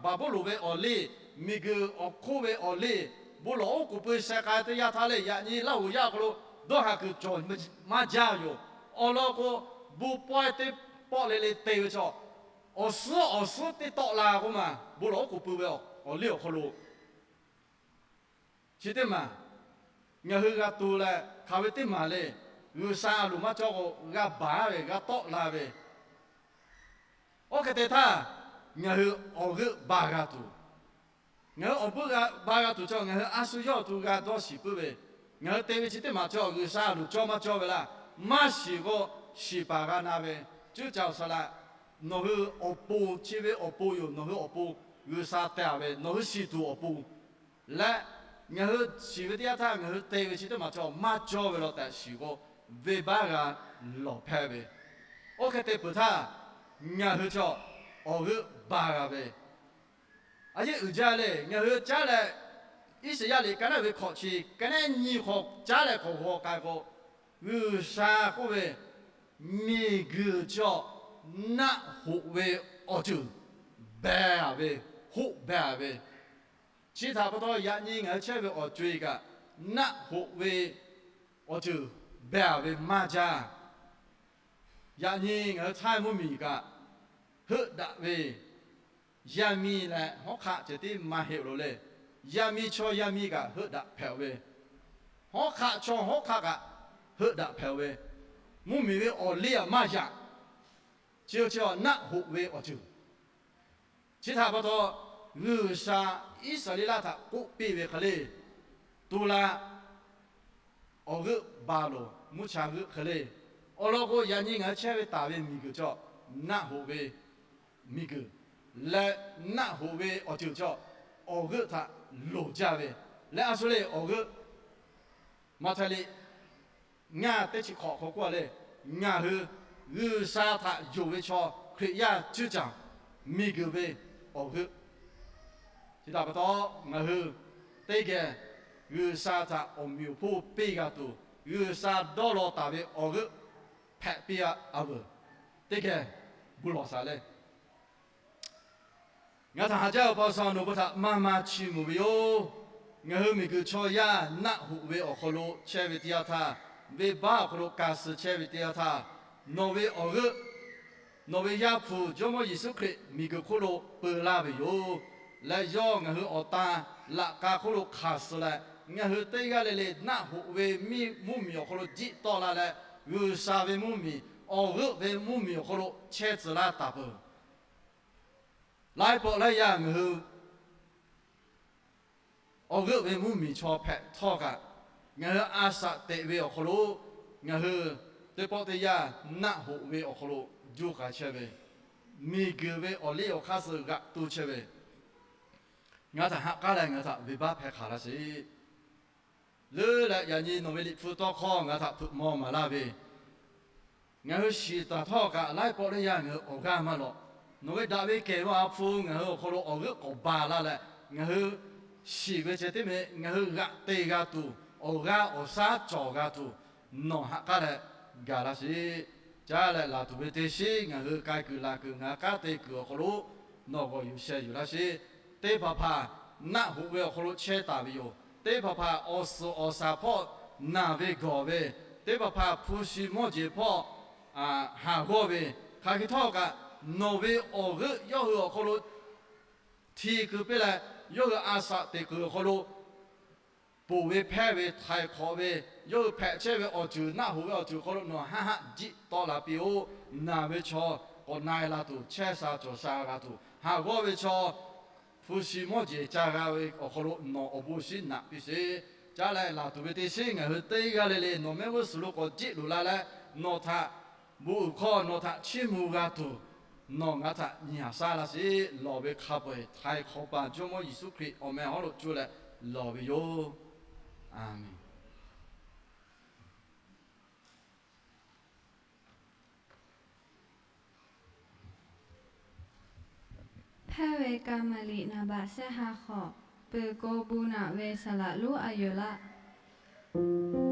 Baˍbuˍlonˍ ve awˬ liˇ, miˬguiˬ awˬ hk'oˆ ve awˬ liˇ, bon lawˬ oˉ k'oˍ pui sheh k'ai teˇ yanˇ htaˇ lehˬ, yaꞈ nyi Laˇhuˍ yaˇ awˬ hk'aw lo dawˇ haˍ kuiˬ cawˬ maˇ jaˇ yoˬ. Awˬ lawn k'o, bon pawehˇ teˇ pawˆ le le te ve chaw, awˬ suhˉ awˬ suhˉ teˇ tawˆ la k'oˆ ma, bon lawˬ oˉ k'oˍ pui ve awˬ liˇ awˬ hk'aw lo chi teˇ maˬ ngaˬ hui g'a tu leh, hk'aˬ ve teˇ maˬ le, G'uiˬsha a loˍ maˇ cawˇ k'o, g'a baˬ ve, g'a tawˆ la ve. Oˇ hk'e te htaˇ, ngaˬ hui awˬ g'euˆ ba g'a tuˬ, ngaˬ hui awˬ g'euˆ ba g'a tuˬ chaw ngaˬ hui a shu yawˇ awˬ to g'a dawˇ shiˍ puiˉ ve, ngaˬ hui te ve chi teˇ maˬ chaw G'uiˬsha a loˍ cawˇ maˇ cawˇ ve laˇ, maˇ shiˍ k'o, shiˍ paˍ g'a na ve, cuˇ caˬ awˬ shaˍ laꞈ, nawˬ hui awˬ pon, chi ve awˬ pon yoˬ, nawˬ hui awˬ pon G'uiˬsha teh a ve, nawˬ hui shiˍ tuˬ awˬ pon leh, ngaˬ hui shiˍ ve teˇ yanˇ htaˇ ngaˬ hui te ve chi teˇ maˬ chaw maˇ cawˇ ve law tehꞈ shiˍ k'o, venˇbaˆ g'a lawˬ hpehˇ ve. Oˇ hk'e te peuˬ htaˇ, ngaˬ hui chaw awˬ g'euˆ ba g'a ve, a yeˇ uiˍ jaˇ le. Ngaˬ hui caˉ leh, Iˉsaˍyaˆ liꞈ ka naˉ ve hkawꞈ chi ka naˉ nyi hk'aw caˉ leh hk'awꞈ g'aw k'ai k'o, G'uiˬsha k'oˆ ve, miˬguiˬ chaw naˆ hoꞈ ve awˬ ceuˬ beh a ve, hoˆ beh a ve. Chi htaꞈ pa taw, yaꞈ nyi ngaˬ hui chehˇ ve awˬ co-e kaꞈ, naˆ hoꞈ ve awˬ ceuˬ beh a ve maˇ jaˇ. Yaꞈ nyi ngaˬ hui Htaiˇ mvuhˇmiˬ kaꞈ, heuˆ daꞈ ve yaˇ miˇ leh hawˉ hk'aˆ ceh tiˉ maˇ heˆ lo le. Yaˇ miˇ chaw yaˇ miˇ kaꞈ heuˆ daꞈ hpehꞈ-oˬ ve, hawˉ hk'aˆ chaw hawˉ hk'aˆ kaꞈ heuˆ daꞈ hpehꞈ-oˬ ve, mvuhˇmiˬ ve awˬ liˇ aꞈ maˇ yaꞈ. Chi chi naˆ hoꞈ ve awˬ ceuˬ. Chi htaꞈ pa taw, G'uiˬsha Iˉsaˍreˍlaˆ htaꞈ k'oˆ piˇ ve hk'e le, tu la, awˬ g'euˆ ba loˬ, mvuhˇ cha g'euˆ hk'e le. Awˬ lawn k'o, yaꞈ nyi ngaˬ hui chehˇ ve taˍ ve miˬguiˬ chaw, naˆ hoꞈ ve miˬguiˬ leh, naˆ hoꞈ ve awˬ ceuˬ chaw, awˬ g'euˆ htaꞈ loˍ jaˇ ve leh, a shu le awˬ g'euˆ Maꞈhtehˍ liꞈ ngaˇ teˇ chi hk'awꞈ hk'aw k'oˆ a le, ngaˬ hui G'uiˬsha htaꞈ yonˍ ve chaw Hkriꞈ yaˇ cuˇ caˍ miˬguiˬ ve awˬ g'euˆ. Chi htaꞈ pa taw, ngaˬ hui teˇ geh G'uiˬsha htaꞈ awˬ meꞈ awˬ hponˇ piˇ g'a tuˬ, G'uiˬsha dawˇ law taˍ ve awˬ g'euˆ hpehꞈ piˇ-a. A veuˬ, teˇ geh gu lawˬ shaˍ le. Ngaˬ htaꞈ haꞈ jaˇ-oˬ, pa sha nawˬ hui htaꞈ maˇ maˇ chiˇ mvuh ve yoˬ. Ngaˬ hui miˬguiˬ chaw yaˇ naˆ hoꞈ ve awˬ hk'aw lo chehˇ ve teˇ yanˇ htaˇ, venˇbaˆ awˬ hk'aw lo ka suh chehˇ ve teˇ yanˇ htaˇ, nawˬ ve awˬ g'euˆ, nawˬ ve Yaˇ hpu Jawˇmawˇ Yeˍsuˆ Hkriꞈ miˬguiˬ hk'oˆ lo peu laˇ ve yoˬ. Leh yawˇ ngaˬ hui awˬ tan laꞈ k'a hk'oˆ lo hk'aˬ suh leh, ngaˬ hui teˇ g'aˇ le le naˆ hoꞈ ve mvuhˇmiˬ awˬ hk'aw lo jiˆ tawˆ la leh, G'uiˬsha ve mvuhˇmiˬ, awˬ g'euˆ ve mvuhˇmiˬ awˬ hk'aw lo chehˇ tcuh laˇ taˍ peuˬ. Laiˉ pawˆ laiˉ yaˇ ngaˬ hui awˬ g'euˆ ve mvuhˇmiˬ chaw hpehꞈ htawˇ kaꞈ, ngaˬ hui a shaꞈ teꞈ ve awˬ hk'aw lo, ngaˬ hui teˇ pawˆ teˇ yanˇ naˆ hoꞈ ve awˬ hk'aw lo juˇ k'ai chehˇ ve, miˬguiˬ ve awˬ liˇ awˬ hk'aˇ suh g'aꞈ tu chehˇ ve, ngaˬ htaꞈ haꞈ k'aˉ leh ngaˬ htaꞈ venˇbaˆ hpehˇ hk'aˬ laˇ sheˍ. Leuˉ leh yaꞈ nyi nawˬ ve Liꞈ hpu tawˇ hkawˇ ngaˬ htaꞈ hpeuꞈ maw maˍ laˇ ve, ngaˬ hui shiˍ taˍ htawˇ kaꞈ laiˉ pawˆ laiˉ yaˇ ngaˬ hui awˬ g'aˇ maˇ lawꞈ. Nawˬ ve daꞈ ve kehˬ ve awˬ ha hpu ngaˬ hui awˬ hk'aw lo awˬ g'euˆ k'awꞈ ba laˇ leh, ngaˬ hui shiˍ ve ceh tiˉ meh ngaˬ hui g'aꞈ te g'a tuˬ, awˬ g'aˇ awˬ shaˉ cawˬ g'a tuˬ, nawˬ haꞈ k'aˉ leh gaˬ laˇ sheˍ. Caˇ leh laˬ tuˬ ve teˇ shiˉ ngaˬ hui k'ai kuiˬ laˬ kuiˬ ngaˬ hui kanˉ te kuiˬ awˬ hk'aw lo nawˬ g'awˬ yuˬ sheh yuˬ laˇ sheˍ. Teˇ hpaˍ hpaˍ naˆ hoꞈ ve awˬ hk'aw lo chehˇ taˍ ve yoˬ. Teˇ hpaˍ hpaˍ awˬ suhˍ awˬ shaˍ hpawˇ naˬ ve gawˬ ve, teˇ hpaˍ hpaˍ hpu shi mawˇ jeˬ hpawˇ haˍ g'awˇ ve, hk'aˬ hk'e htawˇ kaꞈ nawˬ ve awˬ g'euˆ yawˇ hui awˬ hk'aw lo hti keu piˇ leh, yawˇ hui a shaꞈ teꞈ kuiˬ awˬ hk'aw lo ponˬ ve hpehˇ ve htaiˍ hk'awꞈ ve, yawˇ hui hpehꞈ chehˇ ve awˬ ceuˬ naˆ hoꞈ ve awˬ ceuˬ hk'aw lo nawˬ haˆ haˆ jiˆ tawˆ la piˇ-oˆ. Naˬ ve chaw k'awꞈ na-e la tuˬ, chehˇ sha cawˬ sha g'a tuˬ, haˍ g'awˇ ve chaw hpu shi mawˇ jeˬ ca g'a ve awˬ hk'aw lo nawˬ awˬ bon shinˉ naꞈ piˇ sheˍ. Caˇ leh laˬ tuˬ ve teˇ shiˉ ngaˬ hui teˇ g'aˇ le le nawˬ mehˆ g'uˇ suhˍ lo k'awꞈ jiˆ loꞈ la leh, nawˬ htaꞈ bon uiˍ hkawˇ nawˬ htaꞈ chiˇ mvuh g'a tuˬ, nawˬ ngaˬ htaꞈ nyi haˍ shaˉ laˇ sheˍ. Lawˬ ve hk'a peu-eˬ htaiˍ hk'awꞈ paˍ Jawˇmawˇ Yeˍsuˆ Hkriꞈ awˬ meh hawˉ lo cuˇ leh lawˬ ve yoˬ. A menˍ. Hpehˇ ve ka maˍ liꞈ naˍ baꞈ shehˆ ha hk'awꞈ, peuˬ k'o bon naꞈ ve saˍ laꞈ lonˉ a yoˬ laˇ.